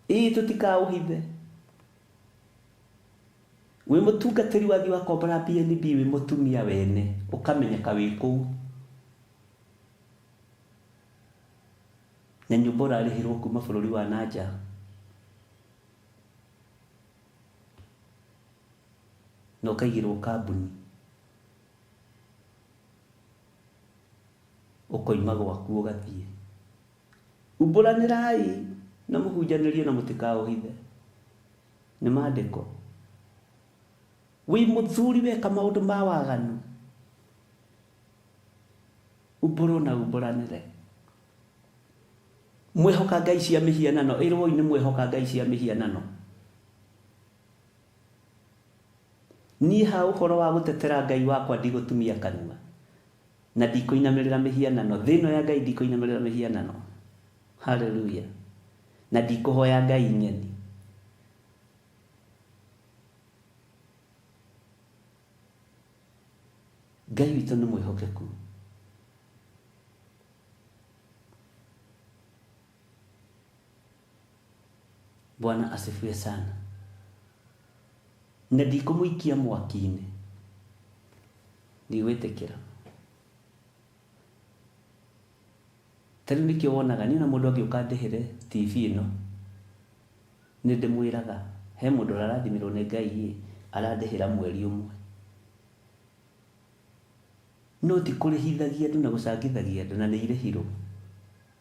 D: Ĩĩ tũtikaũhithe. Wĩ mũtungatĩri wathiĩ wakombora BNB wĩ mũtumia wene, ũkamenyeka wĩ kũu. Na nyũmba ũrarĩhĩrwo kuma bũrũri wa na nja. Na ũkaigĩrwo kambuni. Ũkoima gwaku ũgathiĩ. Umbũranĩrai na mũhunjanĩrie na mũtikaũhithe. Nĩ maandĩko. Wĩ mũthuri weka maũndũ ma waganu, umbũrwo na umbũranĩre. Mwehoka ngai cia mĩhianano, ĩrwoi nĩ mwehoka ngai cia mĩhianano. Niĩ ha ũhoro wa gũtetera Ngai wakwa ndigũtumia kanua, na ndikũinamĩrĩra mĩhianano. Thĩ ĩno ya Ngai ndikũinamĩrĩra mĩhianano. Haleluya. Na ndikũhoya ngai ng'eni. Ngai witũ nĩ mwĩhokeku. Bwana asifiwe sana. Na ndikũmũikia mwaki-inĩ, ndigwĩtĩkĩra. Ta rĩu nĩkĩo wonaga niĩ ona mũndũ angĩũka andĩhĩre TV ĩno, nĩ ndĩmwĩraga he mũndũ ũrarathimirwo nĩ Ngai ĩ, arandĩhĩra mweri ũmwe. No ti kũrĩhithagia andũ na gũcangithagia andũ na nĩ irĩhirwo.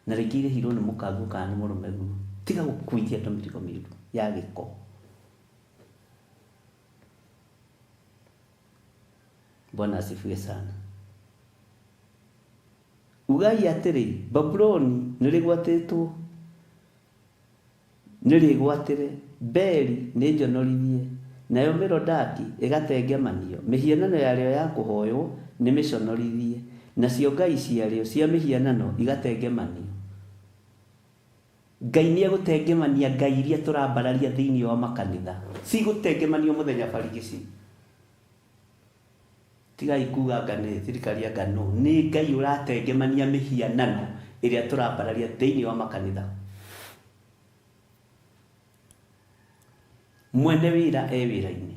D: Na rĩngĩ irĩhirwo nĩ mũkaguo kana nĩ mũrũmeguo. Tiga gũkuithia andũ mĩrigo mĩũru ya gĩko. Bwana asifiwe sana. Ugai atĩrĩ, Babuloni nĩrĩgwatĩtwo, nĩrĩgwatĩre, Beli nĩnjonorithie, nayo Merodaki ĩgatengemanio, mĩhianano yarĩo ya kũhoywo nĩmĩconorithie, nacio ngai ciarĩo cia mĩhianano igatengemanio. Ngai nĩegũtengemania ngai iria tũrambararia thĩinĩ wa makanitha, cigũtengemanio mũthenya barigici. Tigai kuga anga nĩ thirikari anga nũ, nĩ Ngai ũratengemania mĩhianano ĩrĩa tũrambararia thĩinĩ wa makanitha. Mwene wĩra e wĩra-inĩ.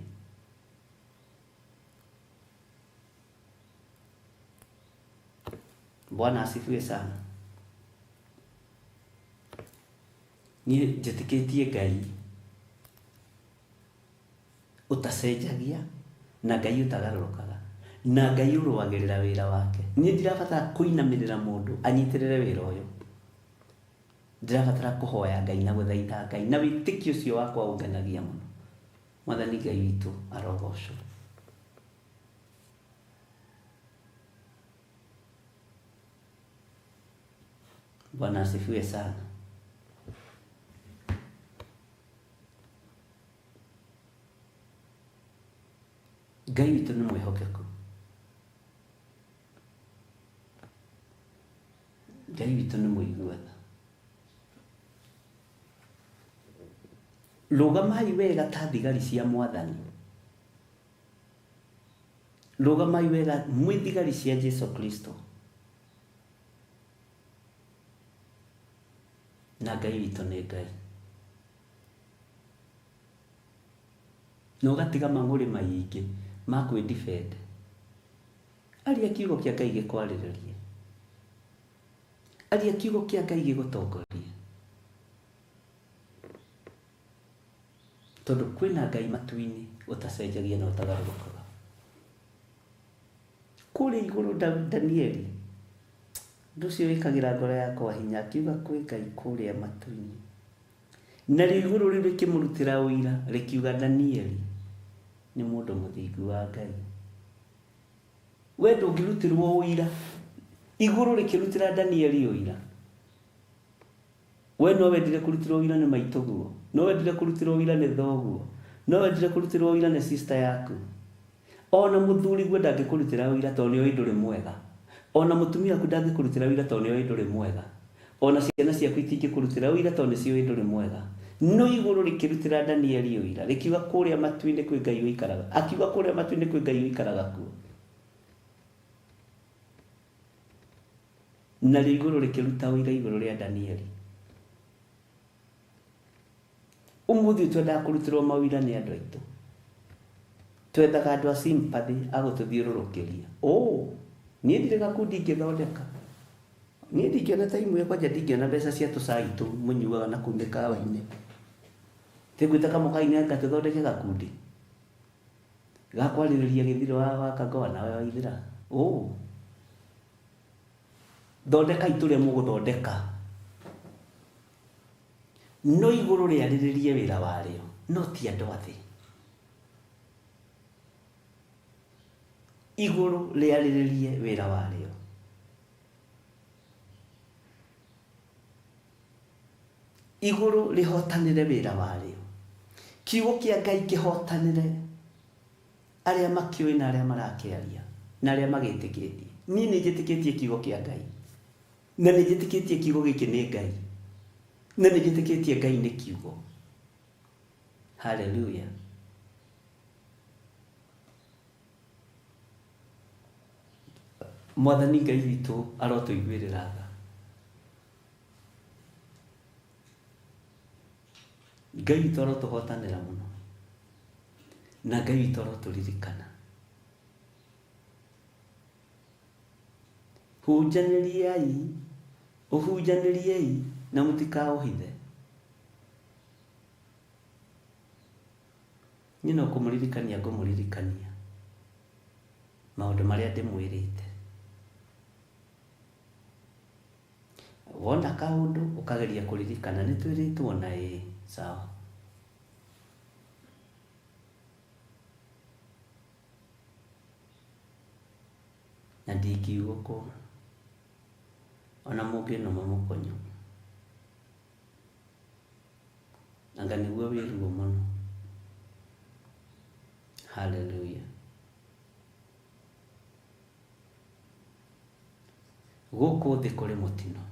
D: Bwana asifiwe sana. Niĩ njĩtĩkĩtie Ngai ũtacenjagia na Ngai ũtagarũrũkaga na Ngai ũrũagĩrĩra wĩra wake. Niĩ ndirabatara kũinamĩrĩra mũndũ anyitĩrĩre wĩra ũyũ. Ndirabatara kũhoya Ngai na gũthaitha Ngai na wĩtĩkio ũcio wakwa ũngenagia mũno. Mwathani Ngai witũ arogocwo. Bwana asifiwe sana. Ngai witũ nĩ mwĩhokeku. Ngai witũ nĩ mũigua tha. Rũgamai wega ta thigari cia Mwathani. Rũgamai wega mwĩ thigari cia Jesu Kristo. Na Ngai witũ nĩ Ngai. Na ũgatiga mang'ũrĩ maingĩ ma kwĩ defend. Aria kiugo kĩa Ngai gĩkwarĩrĩrie. Aria kiugo kĩa Ngai gĩgũtongorie. Tondũ kwĩna Ngai matu-inĩ ũtacenjagia na ũtagarũrũkaga. Kũrĩa igũrũ Danieli, ũndũ ũcio wĩkagĩra ngoro yakwa hinya, akiuga kwĩ Ngai kũrĩa matu-inĩ. Narĩo igũrũ rĩu rĩkĩmũrutĩra ũira, rĩkiuga Danieli nĩ mũndũ mũthingu wa Ngai. We ndũngĩrutĩrwo ũira. Igũrũ rĩkĩrutĩra Danieli ũira. We no wendire kũrutĩrwo ũira nĩ maitũguo, no wendire kũrutĩrwo ũira nĩ thoguo, no wendire kũrutĩrwo ũira nĩ sister yaku. Ona mũthuriguo ndangĩkũrutĩra ũira tondũ nĩoĩ ndũrĩ mwega. Ona mũtumia waku ndangĩkũrutĩra ũira tondũ nĩoĩ ndũrĩ mwega. Ona ciana ciaku itingĩkũrutĩra ũira tondũ nĩciũĩ ndũrĩ mwega. No igũrũ rĩkĩrutĩra Danieli ũira, rĩkiuga kũrĩa matu-inĩ kwĩ Ngai ũikaraga. Akiuga kũrĩa matu-inĩ kwĩ Ngai ũikaraga kuo. Narĩo igũrũ rĩkĩruta ũira igũrũ rĩa Danieli. Ũmũthĩ ũyũ twendaga kũrutĩrwo maũira nĩ andũ aitũ. Twethaga andũ a sympathy a gũtũthiũrũrũkĩria. Oh, niĩ ndirĩ gakundi ingĩthondeka. Niĩ ndingĩona ta imwe kwanja ndingĩona mbeca cia tũcai tũu mũnyuaga na kũu mĩkawa-inĩ. Tĩngwĩta kamũkainĩ anga tũthondeke gakundi ga kwarĩrĩria gĩthirĩ wa wa Kangoa nawe waithĩra. Oh. Thondekai tũrĩa mũgũthondeka. No igũrũ rĩarĩrĩrie wĩra warĩo, no ti andũ a thĩ. Igũrũ rĩarĩrĩrie wĩra warĩo. Igũrũ rĩhotanĩre wĩra warĩo. Kiugo kĩa Ngai kĩhotanĩre arĩa makĩũĩ na arĩa marakĩaria na arĩa magĩtĩkĩtie. Niĩ nĩ njĩtĩkĩtie kiugo kĩa Ngai. Na nĩ njĩtĩkĩtie kiugo gĩkĩ nĩ Ngai. Na nĩ njĩtĩkĩtie Ngai nĩ kiugo. Haleluya. Mwathani Ngai witũ arotũiguĩrĩra tha. Ngai witũ arotũhotanĩra mũno, na Ngai witũ arotũririkana. Hunjanĩriai, ũhunjanĩriei na mũtikaũhithe. Niĩ no kũmũririkania ngũmũririkania maũndũ marĩa ndĩmwĩrĩte. Wona kaũndũ ũkageria kũririkana nĩ twĩrĩtwo na ĩĩ sawa. Na ndingiuga kũ ona mũngĩnũma mũkonyo, anga nĩguo wĩ ruo mũno. Haleluya. Gũkũ thĩ kũrĩ mũtino.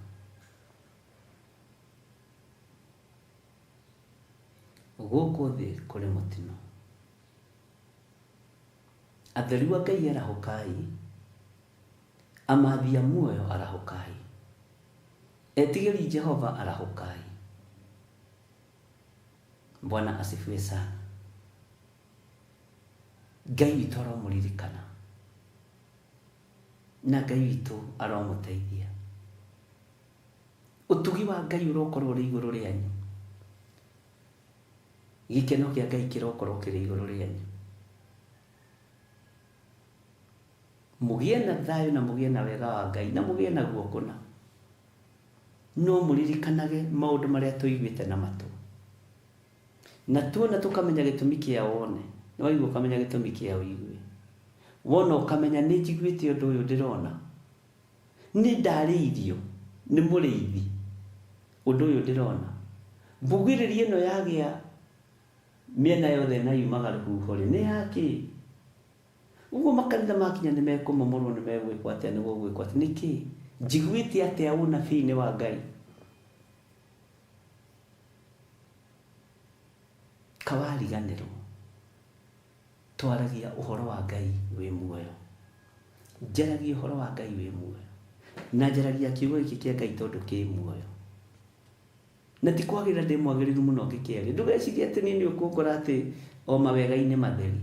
D: Gũkũ thĩ kũrĩ mũtino. Atheru a Ngai arahũkai, amathi a muoyo arahũkai, etigĩri Jehova arahũkai. Bwana asifiwe sana. Ngai witũ aromũririkana na Ngai witũ aromũteithia. Ũtugi wa Ngai ũrokorwo ũrĩ igũrũ rĩanyu. Gĩkeno kĩa Ngai kĩrokorwo kĩrĩ igũrũ rĩanyu. Mũgĩe na thayũ na mũgĩe na wega wa Ngai na mũgĩe naguo kũna. No mũririkanage maũndũ marĩa tũiguĩte na matũ. Na tuona tũkamenya gĩtũmi kĩa wone. Nĩ waigua ũkamenya gĩtũmi kĩa ũigue. Wona ũkamenya nĩ njiguĩte ũndũ ũyũ ndĩrona. Nĩ ndarĩirio nĩ mũrĩithi ũndũ ũyũ ndĩrona. Mbugĩrĩrio ĩno yagĩa mĩena yothe na yumaga rũhuho rĩ, nĩ yakĩ? Ũguo makanitha makinya nĩ mekũmomorwo, nĩ megwĩkwo atĩa, nĩ gũgwĩkwo atĩa? Nĩkĩ? Njiguĩte atĩa ũnabii-inĩ wa Ngai? Kawariganĩrwo. Twaragia ũhoro wa Ngai wĩ muoyo. Njaragia ũhoro wa Ngai wĩ muoyo. Na njaragia kiugo gĩkĩ kĩa Ngai tondũ kĩ muoyo. Na ti kwagĩrĩra ndĩ mwagĩrĩru mũno ngĩkĩaria. Ndũgecirie atĩ niĩ nĩ ũkũngora atĩ o mawega-inĩ matheri.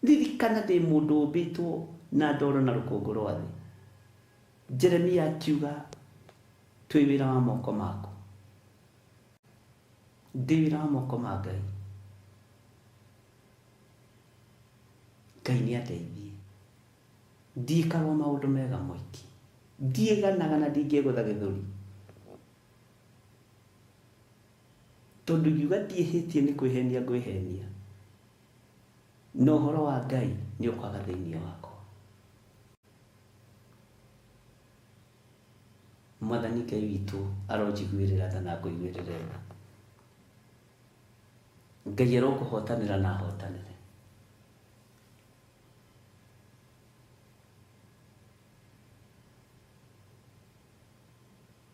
D: Ririkana ndĩ mũndũ ũmbĩtwo na ndoro na rũkũngũ rwa thĩ. Jeremia akiuga twĩ wĩra wa moko maku. Ndĩ wĩra wa moko ma Ngai. Ngai nĩ andeithie. Ndiĩkaga o maũndũ mega moiki. Ndiĩganaga na ndingĩgũtha gĩthũri. Tondũ ingiuga ndiĩhĩtie nĩ kwĩhenia ngwĩhenia. Na ũhoro wa Ngai nĩ ũkwaga thĩinĩ wakwa. Mwathani Ngai witũ aronjiguĩrĩra tha na akũiguĩrĩre tha. Ngai arokũhotanĩra na ahotanĩre.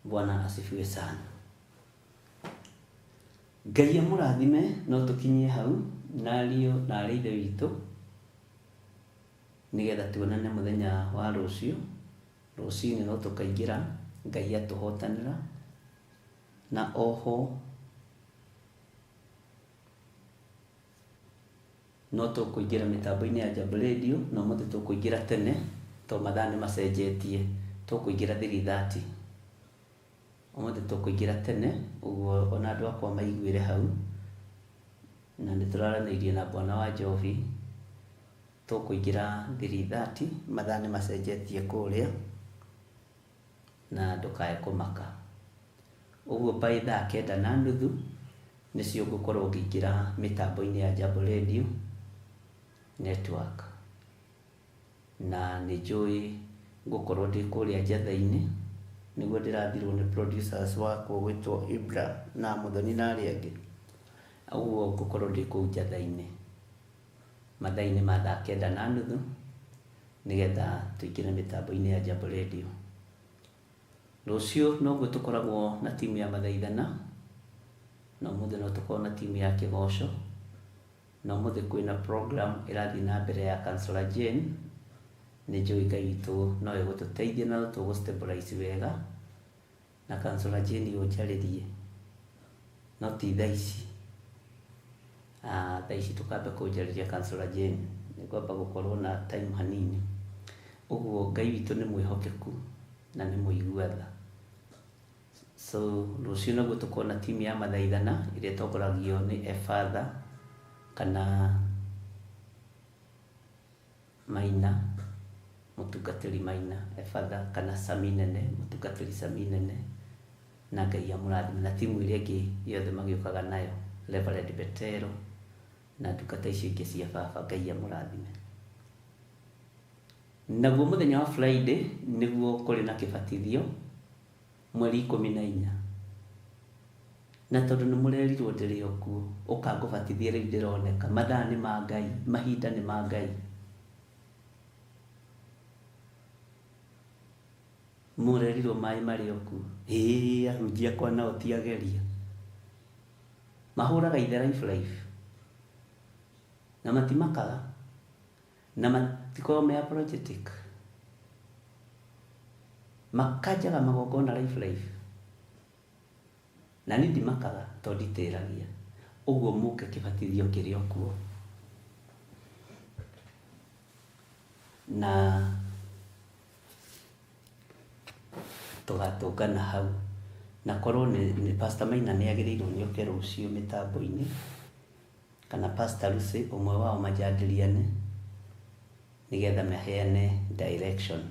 D: Bwana asifiwe sana. Ngai amũrathime no tũkinyie hau na ariũ na arĩ ithe witũ nĩgetha tuonane mũthenya wa rũciũ. Rũcinĩ no tũkaingĩra Ngai atũhotanĩra na oho no tũkũingĩra mĩtambo-inĩ ya Jambo Radio na ũmũthĩ tũkũingĩra tene tondũ mathaa nĩ macenjetie, tũkũingĩra 3:30. Ũmũthĩ tũkũingĩra tene ũguo ona andũ akwa maiguĩre hau, na nĩ tũraranĩirie na bwana wa Njohi, tũkũingĩra 3:30, mathaa nĩ macenjetie kũrĩa na ndũkae kũmaka. Ũguo by thaa kenda na nuthu nĩcio ngũkorwo ngĩingĩra mĩtambo-inĩ ya Jambo Radio Network. Na nĩ njũĩ ngũkorwo ndĩ kũrĩa njatha-inĩ, nĩguo ndĩrathirwo nĩ producers wakwa ũgwĩtwo Ibra na Mũthoni na arĩa angĩ. Ũguo ngũkorwo ndĩ kũu njatha-inĩ mathaa-inĩ ma thaa kenda na nuthu nĩgetha tũingĩre mĩtambo-inĩ ya Jambo Radio. Rũciũ noguo tũkoragwo na timu ya mathaithana, na ũmũthĩ no tũkorwo na timu ya kĩgoco, na ũmũthĩ kwĩna program ĩrathiĩ na mbere ya Counselor Jane. Nĩ njũĩ Ngai witũ no egũtũteithia na no tũgũ stabilize wega na Councillor Jane ũnjarĩrie no ti thaa ici. Thaa ici tũkambe kũnjarĩria Councillor Jane nĩ ngwamba gũkorwo na time hanini. Ũguo Ngai witũ nĩ mwĩhokeku na nĩ mũigua tha. So rũciũ naguo tũkona timu ya mathaithana ĩrĩa ĩtongoragio nĩ Efatha kana Maina, mũtungatĩri Maina Efatha kana Sami Nene, mũtungatĩri Sami Nene, na Ngai amũrathime na timu ĩrĩa ĩngĩ yothe magĩũkaga nayo, Reverend Betero na ndungata icio ingĩ cia baba, Ngai amũrathime. Naguo mũthenya wa Friday nĩguo kũrĩ na kĩbatithio mweri 14. Na tondũ nĩ mũrerirwo ndĩrĩ o kuo, ũka ngũbatithie rĩu ndĩroneka. Mathaa nĩ ma Ngai, mahinda nĩ ma Ngai. Mũrerirwo maĩ marĩ o kuo. Ĩĩ ahunjia akwa nao ti ageria. Mahũraga ithe life life. Na matimakaga. Na matikoragwo me apologetic. Makanjaga magongona life life. Na niĩ ndimakaga tondũ nditĩragia. Ũguo mũke kĩbatithio kĩrĩ o kuo. Na tũgatũngana hau. Na korwo nĩ Pastor Maina nĩ agĩrĩirwo nĩ oke rũciũ mĩtambo-inĩ, kana Pastor Lucy, ũmwe wao manjandĩriane, nĩgetha maheane direction.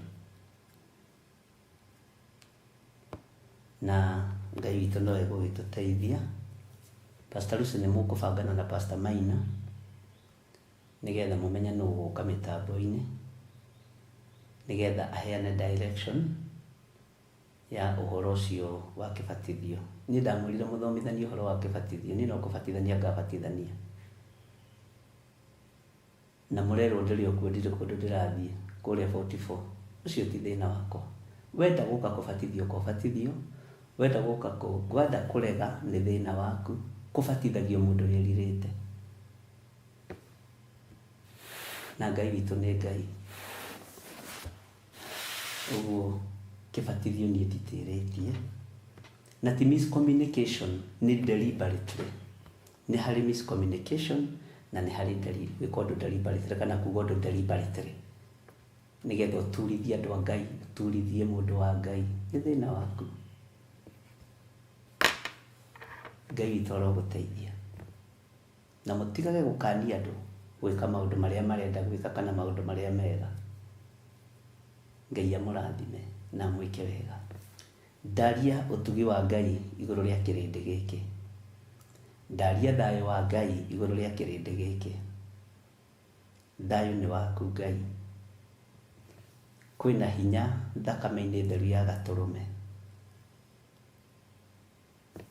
D: Na Ngai witũ no egũgĩtũteithia. Pastor Lucy nĩ mũkũbangana na Pastor Maina, nĩgetha mũmenye nũ ũgũka mĩtambo-inĩ, nĩgetha aheane direction ya ũhoro ũcio wa kĩbatithio. Niĩ ndamwĩrire mũthomithanie ũhoro wa kĩbatithio, niĩ no kũbatithania ngabatithania. Na mũrerwo ndĩrĩ o kuo ndirĩ kũndũ ndĩrathiĩ kũrĩa 44. Ũcio ti thĩna wakwa. Wenda gũka kũbatithio ũka ũbatithio, wenda gũka kũ, wenda kũrega nĩ thĩna waku. Kũbatithagio mũndũ wĩrirĩte. Na Ngai witũ nĩ Ngai. Ũguo kĩbatithio niĩ nditĩrĩtie. Na ti miscommunication, nĩ deliberately. Nĩ harĩ miscommunication na nĩ harĩ gwĩka ũndũ deliberately kana kuga ũndũ deliberately. Nĩgetha ũturithie andũ a Ngai, ũturithie mũndũ wa Ngai. Nĩ thĩna waku. Ngai witũ arogũteithia. Na mũtigage gũkania andũ gwĩka maũndũ marĩa marenda gwĩka kana maũndũ marĩa mega. Ngai amũrathime na amwĩke wega. Ndaria ũtugi wa Ngai igũrũ rĩa kĩrĩndĩ gĩkĩ. Ndaria thayũ wa Ngai igũrũ rĩa kĩrĩndĩ gĩkĩ. Thayũ nĩ waku Ngai. Kwĩna hinya thakame-inĩ theru ya gatũrũme.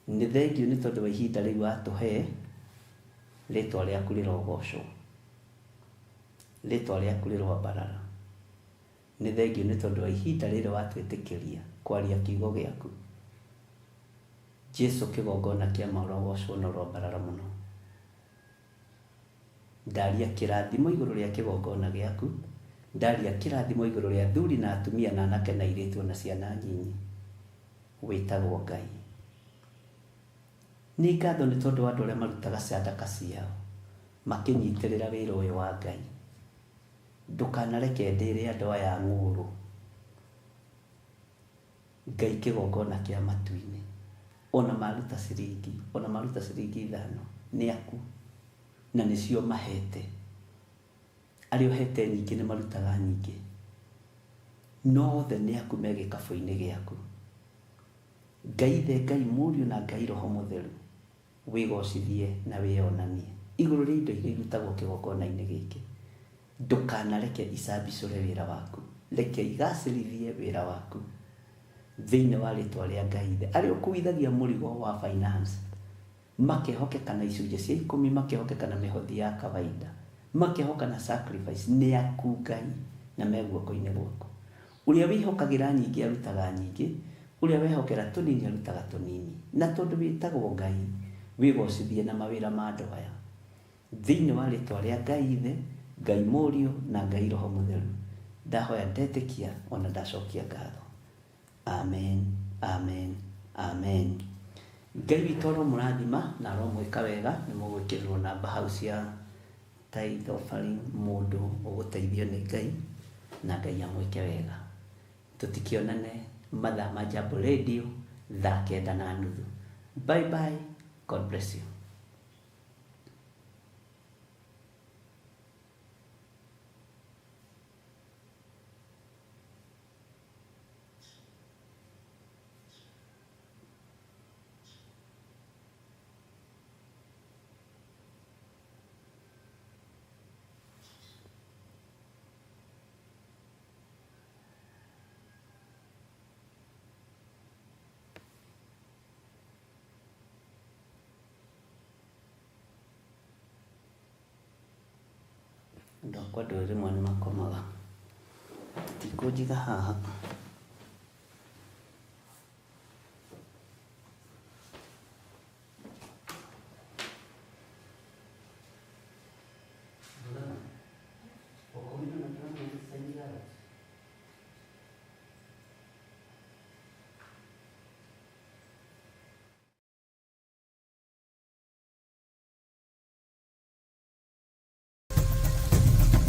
D: Nĩ thengiũ nĩ tondũ wa ihinda rĩu watũhe, rĩtwa rĩaku rĩrogocwo. Rĩtwa rĩaku rĩroambarara. Nĩ thengiũ nĩ tondũ wa ihinda rĩrĩ watwĩtĩkĩria kwaria kiugo gĩaku. Jesu kĩgongona kĩa ma ũrogocwo na ũroambarara mũno. Ndaria kĩrathimo igũrũ rĩa kĩgongona gĩaku. Ndaria kĩrathimo igũrũ rĩa athuri na atumia na anake na airĩtu ona ciana nyinyi. Wĩtagwo Ngai. Nĩ ngatho nĩ tondũ wa andũ arĩa marutaga sadaka ciao makĩnyitĩrĩra wĩra ũyũ wa Ngai. Ndũkanareke ndĩre andũ aya ng'ũũrũ. Ngai kĩgongona kĩa matu-inĩ. Ona maruta ciringi, ona maruta ciringi 5 nĩ aku na nĩcio mahete. Arĩa ũhete nyingĩ nĩ marutaga nyingĩ. No othe nĩ aku me gĩkabũ-inĩ gĩaku. Ngai Ithe, Ngai Mũriũ na Ngai Roho Mũtheru, wĩgocithie na wĩyonanie igũrũ rĩa indo iria irutagwo kĩgongona-inĩ gĩkĩ. Ndũkanareke icambicũre wĩra waku, reke igacĩrithie wĩra waku thĩinĩ wa rĩtwa rĩa Ngai Ithe. Arĩa ũkuithagia mũrigo wa finance, makehokeka na icunjĩ cia 10, makehokeka na mĩhothi ya kawaida, makehoka na sacrifice, nĩ aku Ngai na me guoko-inĩ gwaku. Ũrĩa wĩhokagĩra nyingĩ arutaga nyingĩ, ũrĩa wehokera tũnini arutaga tũnini. Na tondũ wĩtagwo Ngai, wĩgocithie na mawĩra ma andũ aya. Thĩinĩ wa rĩtwa rĩa Ngai Ithe, Ngai Mũriũ na Ngai Roho Mũtheru. Ndahoya ndetĩkia ona ndacokia ngatho. Amen, amen, amen. Ngai witũ aromũrathima na aromwĩka wega. Nĩ mũgwĩkĩrĩrwo namba hau cia tithe offering, mũndũ ũgũteithio nĩ Ngai na Ngai amwĩke wega. Tũtikĩonane mathaa ma Jambo Radio thaa 9:30. Bye bye, God bless you. Andũ akwa ndũĩ rĩmwe nĩ makomaga. Tikũnjiga haha.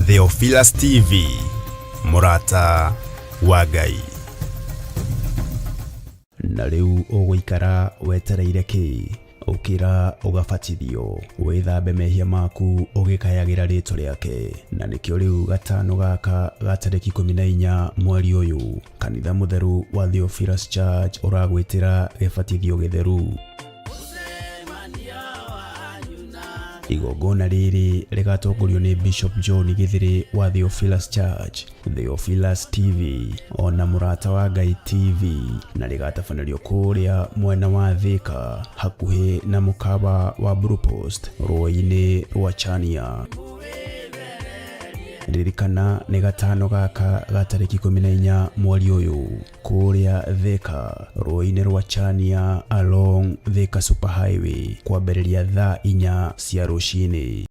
A: Theophilus TV, mũrata wa Ngai.
B: Na rĩu ũgũikara wetereire kĩ? Ũkĩra ũgabatithio, wĩthambe mehia maku ũgĩkayagĩra rĩtwa rĩake. Na nĩkĩo rĩu gatano gaka ga tarĩki 14 mweri ũyũ, kanitha mũtheru wa Theophilus Church ũragwĩtĩra gĩbatithio gĩtheru. Igongona rĩrĩ rĩgatongorio nĩ Bishop John Githiri wa Theophilus Church, Theophilus TV ona Mũrata wa Ngai TV, na rĩgatabanĩrio kũrĩa mwena wa Thika hakuhĩ na mũkawa wa Blue Post rũĩ-inĩ rwa Chania. Ririkana nĩ gatano gaka ga tarĩki 14 mweri ũyũ kũrĩa Thika rũĩ-inĩ rwa Chania along Thika Super Highway kwambĩrĩria thaa 4 cia rũcinĩ.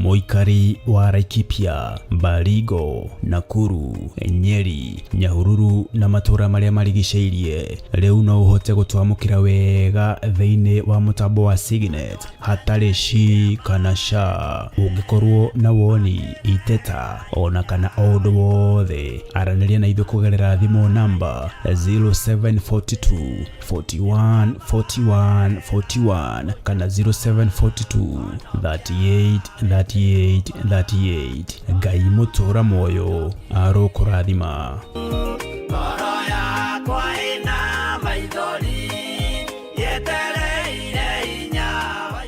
B: Mũikari wa Laikipia, Baringo, Nakuru, Nyeri, Nyahururu na matũra marĩa marigicĩirie rĩu no ũhote gũtwamũkĩra wega thĩinĩ wa mũtambo wa Signet hatarĩ shi kana sha. Ũngĩkorwo na woni, iteta ona kana o ũndũ wothe, aranĩria na ithuĩ kũgerera thimũ namba 0742 41 41 41 kana 0742 38 38 38. Ngai mũtũra muoyo arokũrathima.
C: Ngoro yakwa ĩna maithori yetereire hinya wa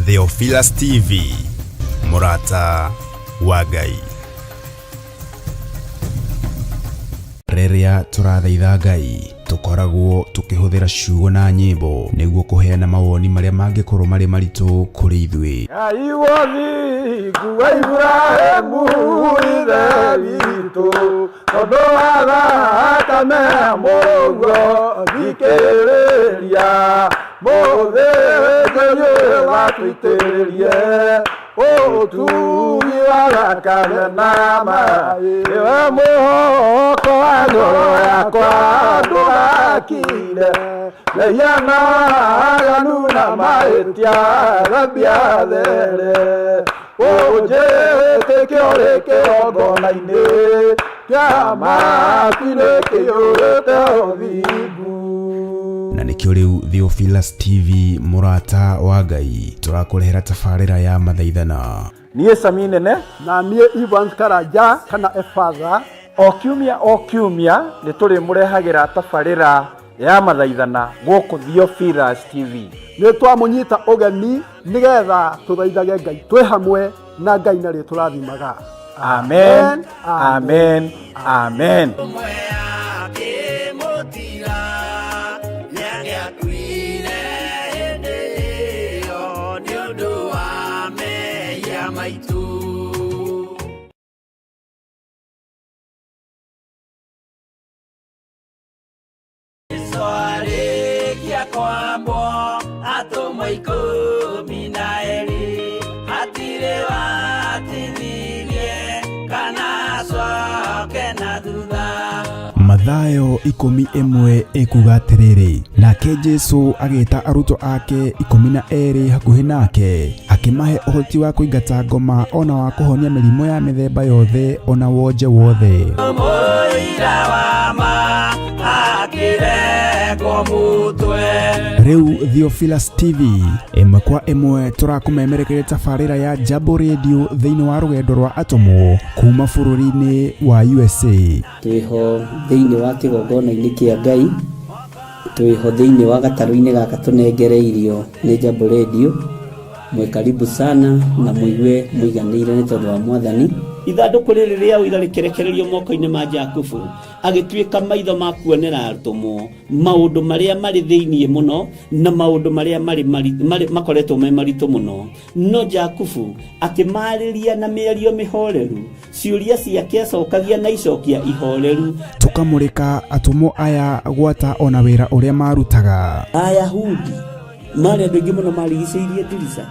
A: Theophilus TV, mũrata wa Ngai.
B: Rĩrĩa tũrathaitha Ngai tũkoragwo tũkĩhũthĩra ciugo na nyĩmbo nĩguo kũheana mawoni marĩa mangĩkorwo marĩ maritũ kũrĩ ithuĩ.
E: Ngai wothingu wa Iburahĩmu ithe witũ, tondũ wa thakame mũguo thikĩrĩria, mũthĩnjĩri watũitĩrĩrie ũtugi wa thakame na maĩ, nĩwe mwĩhoko wa ngoro yakwa ndũgakire. Mehia na aganu na mahĩtia thambia there. Ũnjĩtĩke ũrĩ kĩgongona-inĩ kĩama kĩiyũrĩte ũthingu.
A: Na nĩkĩo rĩu Theophilus TV, mũrata wa Ngai, tũrakũrehera tabarĩra ya mathaithana.
E: Niĩ Sami Nene
F: na niĩ Evans Karanja kana Efatha.
E: O kiumia o kiumia nĩ tũrĩmũrehagĩra tabarĩra ya mathaithana gũkũ Theophilus TV.
F: Nĩ twamũnyita ũgeni nĩgetha tũthaithage Ngai twĩ hamwe na Ngai narĩ tũrathimaga.
E: Amen, amen, amen.
C: Ũmwe akĩmũtiga nĩangĩakuire hĩndĩ ĩyo nĩ ũndũ wa mehia maitũ. Jesũ arĩkia kwambwo atũmwo 12 hatirĩ watithirie kana acoke na thutha.
A: Mathayo 11 ĩkuga atĩrĩrĩ, nake Jesu agĩta arutwo ake 12 hakuhĩ nake, akĩmahe ũhoti wa kũingata ngoma ona wa kũhonia mĩrimũ ya mĩthemba yothe ona wonje wothe.
C: Mũira wa ma akĩrekwo mũtwe.
A: Rĩu Theophilus TV ĩmwe kwa ĩmwe tũrakũmemerekeria tabarĩra ya Jambo Radio thĩinĩ wa rũgendo rwa atũmwo kuma bũrũri-inĩ wa USA.
D: Twĩho thĩinĩ wa kĩgongona-inĩ kĩa Ngai, twĩho thĩinĩ wa gatarũ-inĩ gaka tũnengereirio nĩ Jambo Radio. Mwĩ karibu sana na mũigue mũiganĩire nĩ tondũ wa Mwathani. Ithandũkũ rĩrĩ rĩa ũira rĩkĩrekererio moko-inĩ ma Jakubu, agĩtuĩka maitho ma kuonera atũmwo maũndũ marĩa marĩ thĩinĩ mũno na maũndũ marĩa marĩ makoretwo me maritũ mũno. No Jakubu akĩmarĩria na mĩario mĩhoreru, ciũria ciake acokagia na icokia ihoreru.
A: Tũkamũrĩka atũmwo aya gwata ona wĩra ũrĩa marutaga.
D: Ayahudi marĩ andũ aingĩ mũno marigicĩirie ndirica.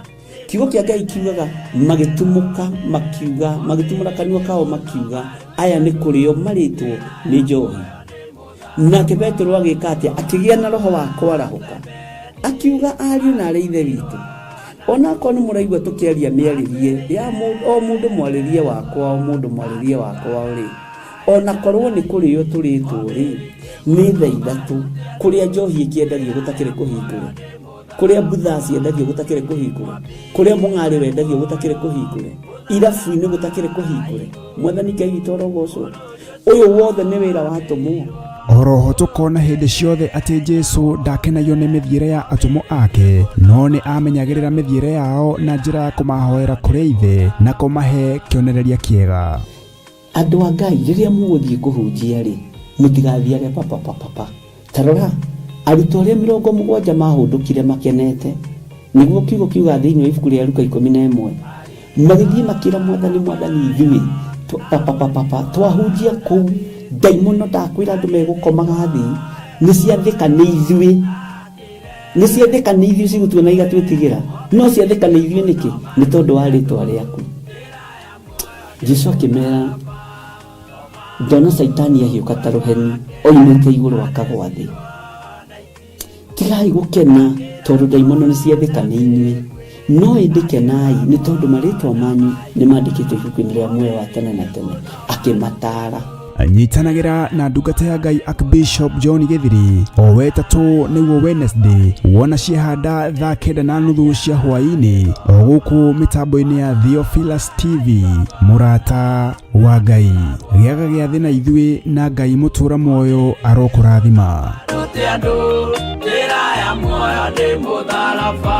D: Kiugo kĩa Ngai kiugaga magĩtumũka makiuga, magĩtumũra kanua kao makiuga, aya nĩ kũrĩo marĩtwo nĩ njohi. Nake Petero agĩka atĩa? Akĩgĩa na roho wa kwarahũka, akiuga, ariũ na arĩ ithe witũ, onakorwo nĩ mũraigua tũkĩaria mĩarĩrie ya o mũndũ mwarĩrie wakwa, o mũndũ mwarĩrie wakwa rĩ, onakorwo nĩ kũrĩo tũrĩtwo rĩ, nĩ thaa 3 kũrĩa njohi ĩkĩendagio gũtakĩrĩ kũhingũre, kũrĩa mbutha ciendagio gũtakĩrĩ kũhingũre, kũrĩa mũng'arĩ wendagio gũtakĩrĩ kũhingũre, irabu-inĩ gũtakĩrĩ kũhingũre. Mwathani Ngai witũ arogocwo. Ũyũ wothe nĩ wĩra wa atũmwo.
A: Oroho tũkona hĩndĩ ciothe atĩ Jesu ndakenagio nĩ mĩthiĩre ya atũmwo ake, no nĩ amenyagĩrĩra mĩthiĩre yao na njĩra ya kũmahoera kũrĩ Ithe na kũmahe kĩonereria kĩega.
D: Andũ a Ngai, rĩrĩa mũgũthiĩ kũhunjia rĩ, mũtigathiage papapapapa. Ta rora, arutwo arĩa 70 mahũndũkire makenete, nĩguo kiugo kiuga thĩinĩ wa ibuku rĩa Luka 11, magĩthiĩ makĩra Mwathani, Mwathani, ithuĩ papapapapa twahunjia kũu, ndaimono ndakwĩra andũ megũkomaga thĩ, nĩ ciathĩka nĩ ithuĩ, nĩ ciathĩka nĩ ithuĩ cigũtuona igatwĩtigĩra, no ciathĩka nĩ ithuĩ nĩkĩ? Nĩ tondũ wa rĩtwa rĩaku. Jesu akĩmera, ndona Caitani ahiũka ta rũheni oimĩte igũrũ akagwa thĩ. Tigai gũkena tondũ ndaimono nĩ ciathĩka nĩ inyuĩ, no ĩndĩ kenai nĩ tondũ marĩtwa manyu nĩ mandĩkĩtwo ibuku-inĩ rĩa muoyo wa tene na tene. Akĩmataara.
A: Nyitanagĩra na ndungata ya Ngai Archbishop John Gĩthiri o wetatũ nĩguo Wednesday, wona ciahanda thaa 9:30 cia hwaĩ-inĩ, o gũkũ mĩtambo-inĩ ya Theophilus TV, mũrata wa Ngai. Gĩaga gĩathĩ na ithuĩ na Ngai mũtũra muoyo arokũrathima.
C: Rute andũ njĩra ya muoyo nĩ mũtharaba.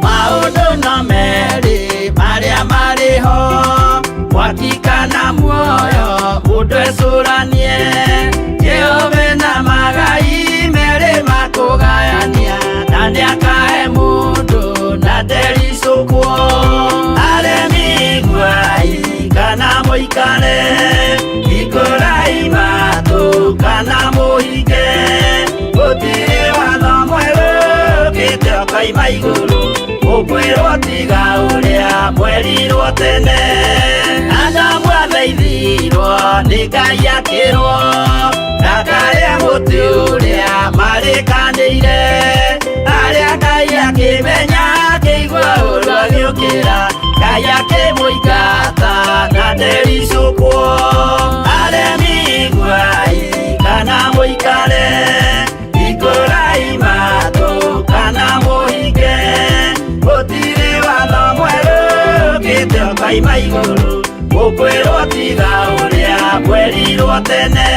C: Maũndũ no merĩ marĩa marĩ ho, mwaki kana muoyo, mũndũ ecũranie. Jehova na magai merĩ makũgayania. Mũikare hingũrai matũ kana mũhinge gũtirĩ watho mwerũ ũkĩte ũkoima igũrũ ũkwĩrwo tiga ũrĩa mwerirwo tene. Adamu athaithirwo nĩ Ngai akĩrwo ndakarĩe mũtĩ ũrĩa marĩkanĩire arĩa Ngai akĩmenya akĩigua ũru agĩũkĩra Ngai akĩmũingata na ndericũkwo. Aremi iguai kana mũikare hingũrai matũ kana mũhinge gũtirĩ watho mwerũ ũkĩte ũkoima igũrũ ũkwĩrwo tiga ũrĩa mwerirwo tene.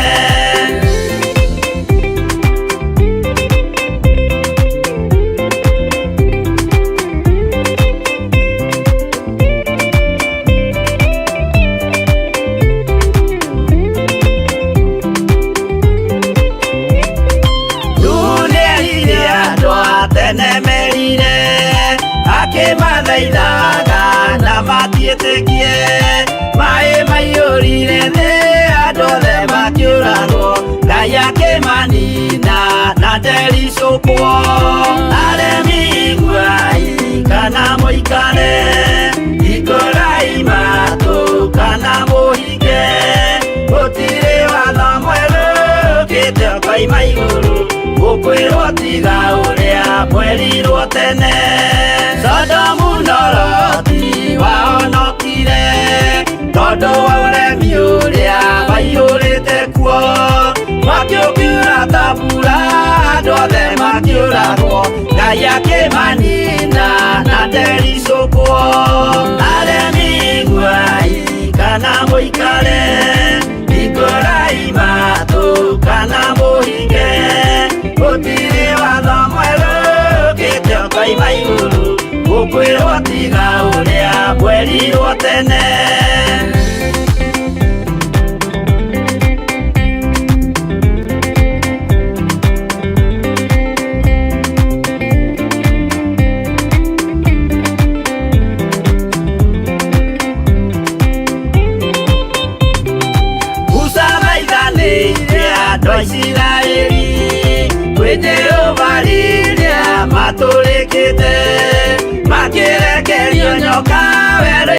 C: Nĩerire andũ a tene merire akĩmathaithaga na matiĩtĩkie maĩ maiyũrire thĩ andũ othe makĩũragwo Ngai akĩmanina na ndericũkwo. Aremi iguai kana mũikare hingũrai matũ kana mũhinge gũtirĩ watho mwerũ ũkĩte ũkoima igũrũ ũkwĩrwo tiga ũrĩa mwerirwo tene. Sodomu na Loti wahonokire tondũ wa ũremi ũrĩa waiyũrĩte kuo mwaki ũkiura ta mbura andũ othe makĩũragwo Ngai akĩmanina na ndericũkwo. Aremi iguai kana mũikare hingũrai matũ kana mũhinge gũtirĩ watho mwerũ ũkĩte ũkoima igũrũ ũkwĩrwo tiga ũrĩa mwerirwo tene. Musa thaithanĩire andũ a Isiraeli kwĩ Jehova rĩrĩa matũrĩkĩte makĩrekerio nyoka werũ.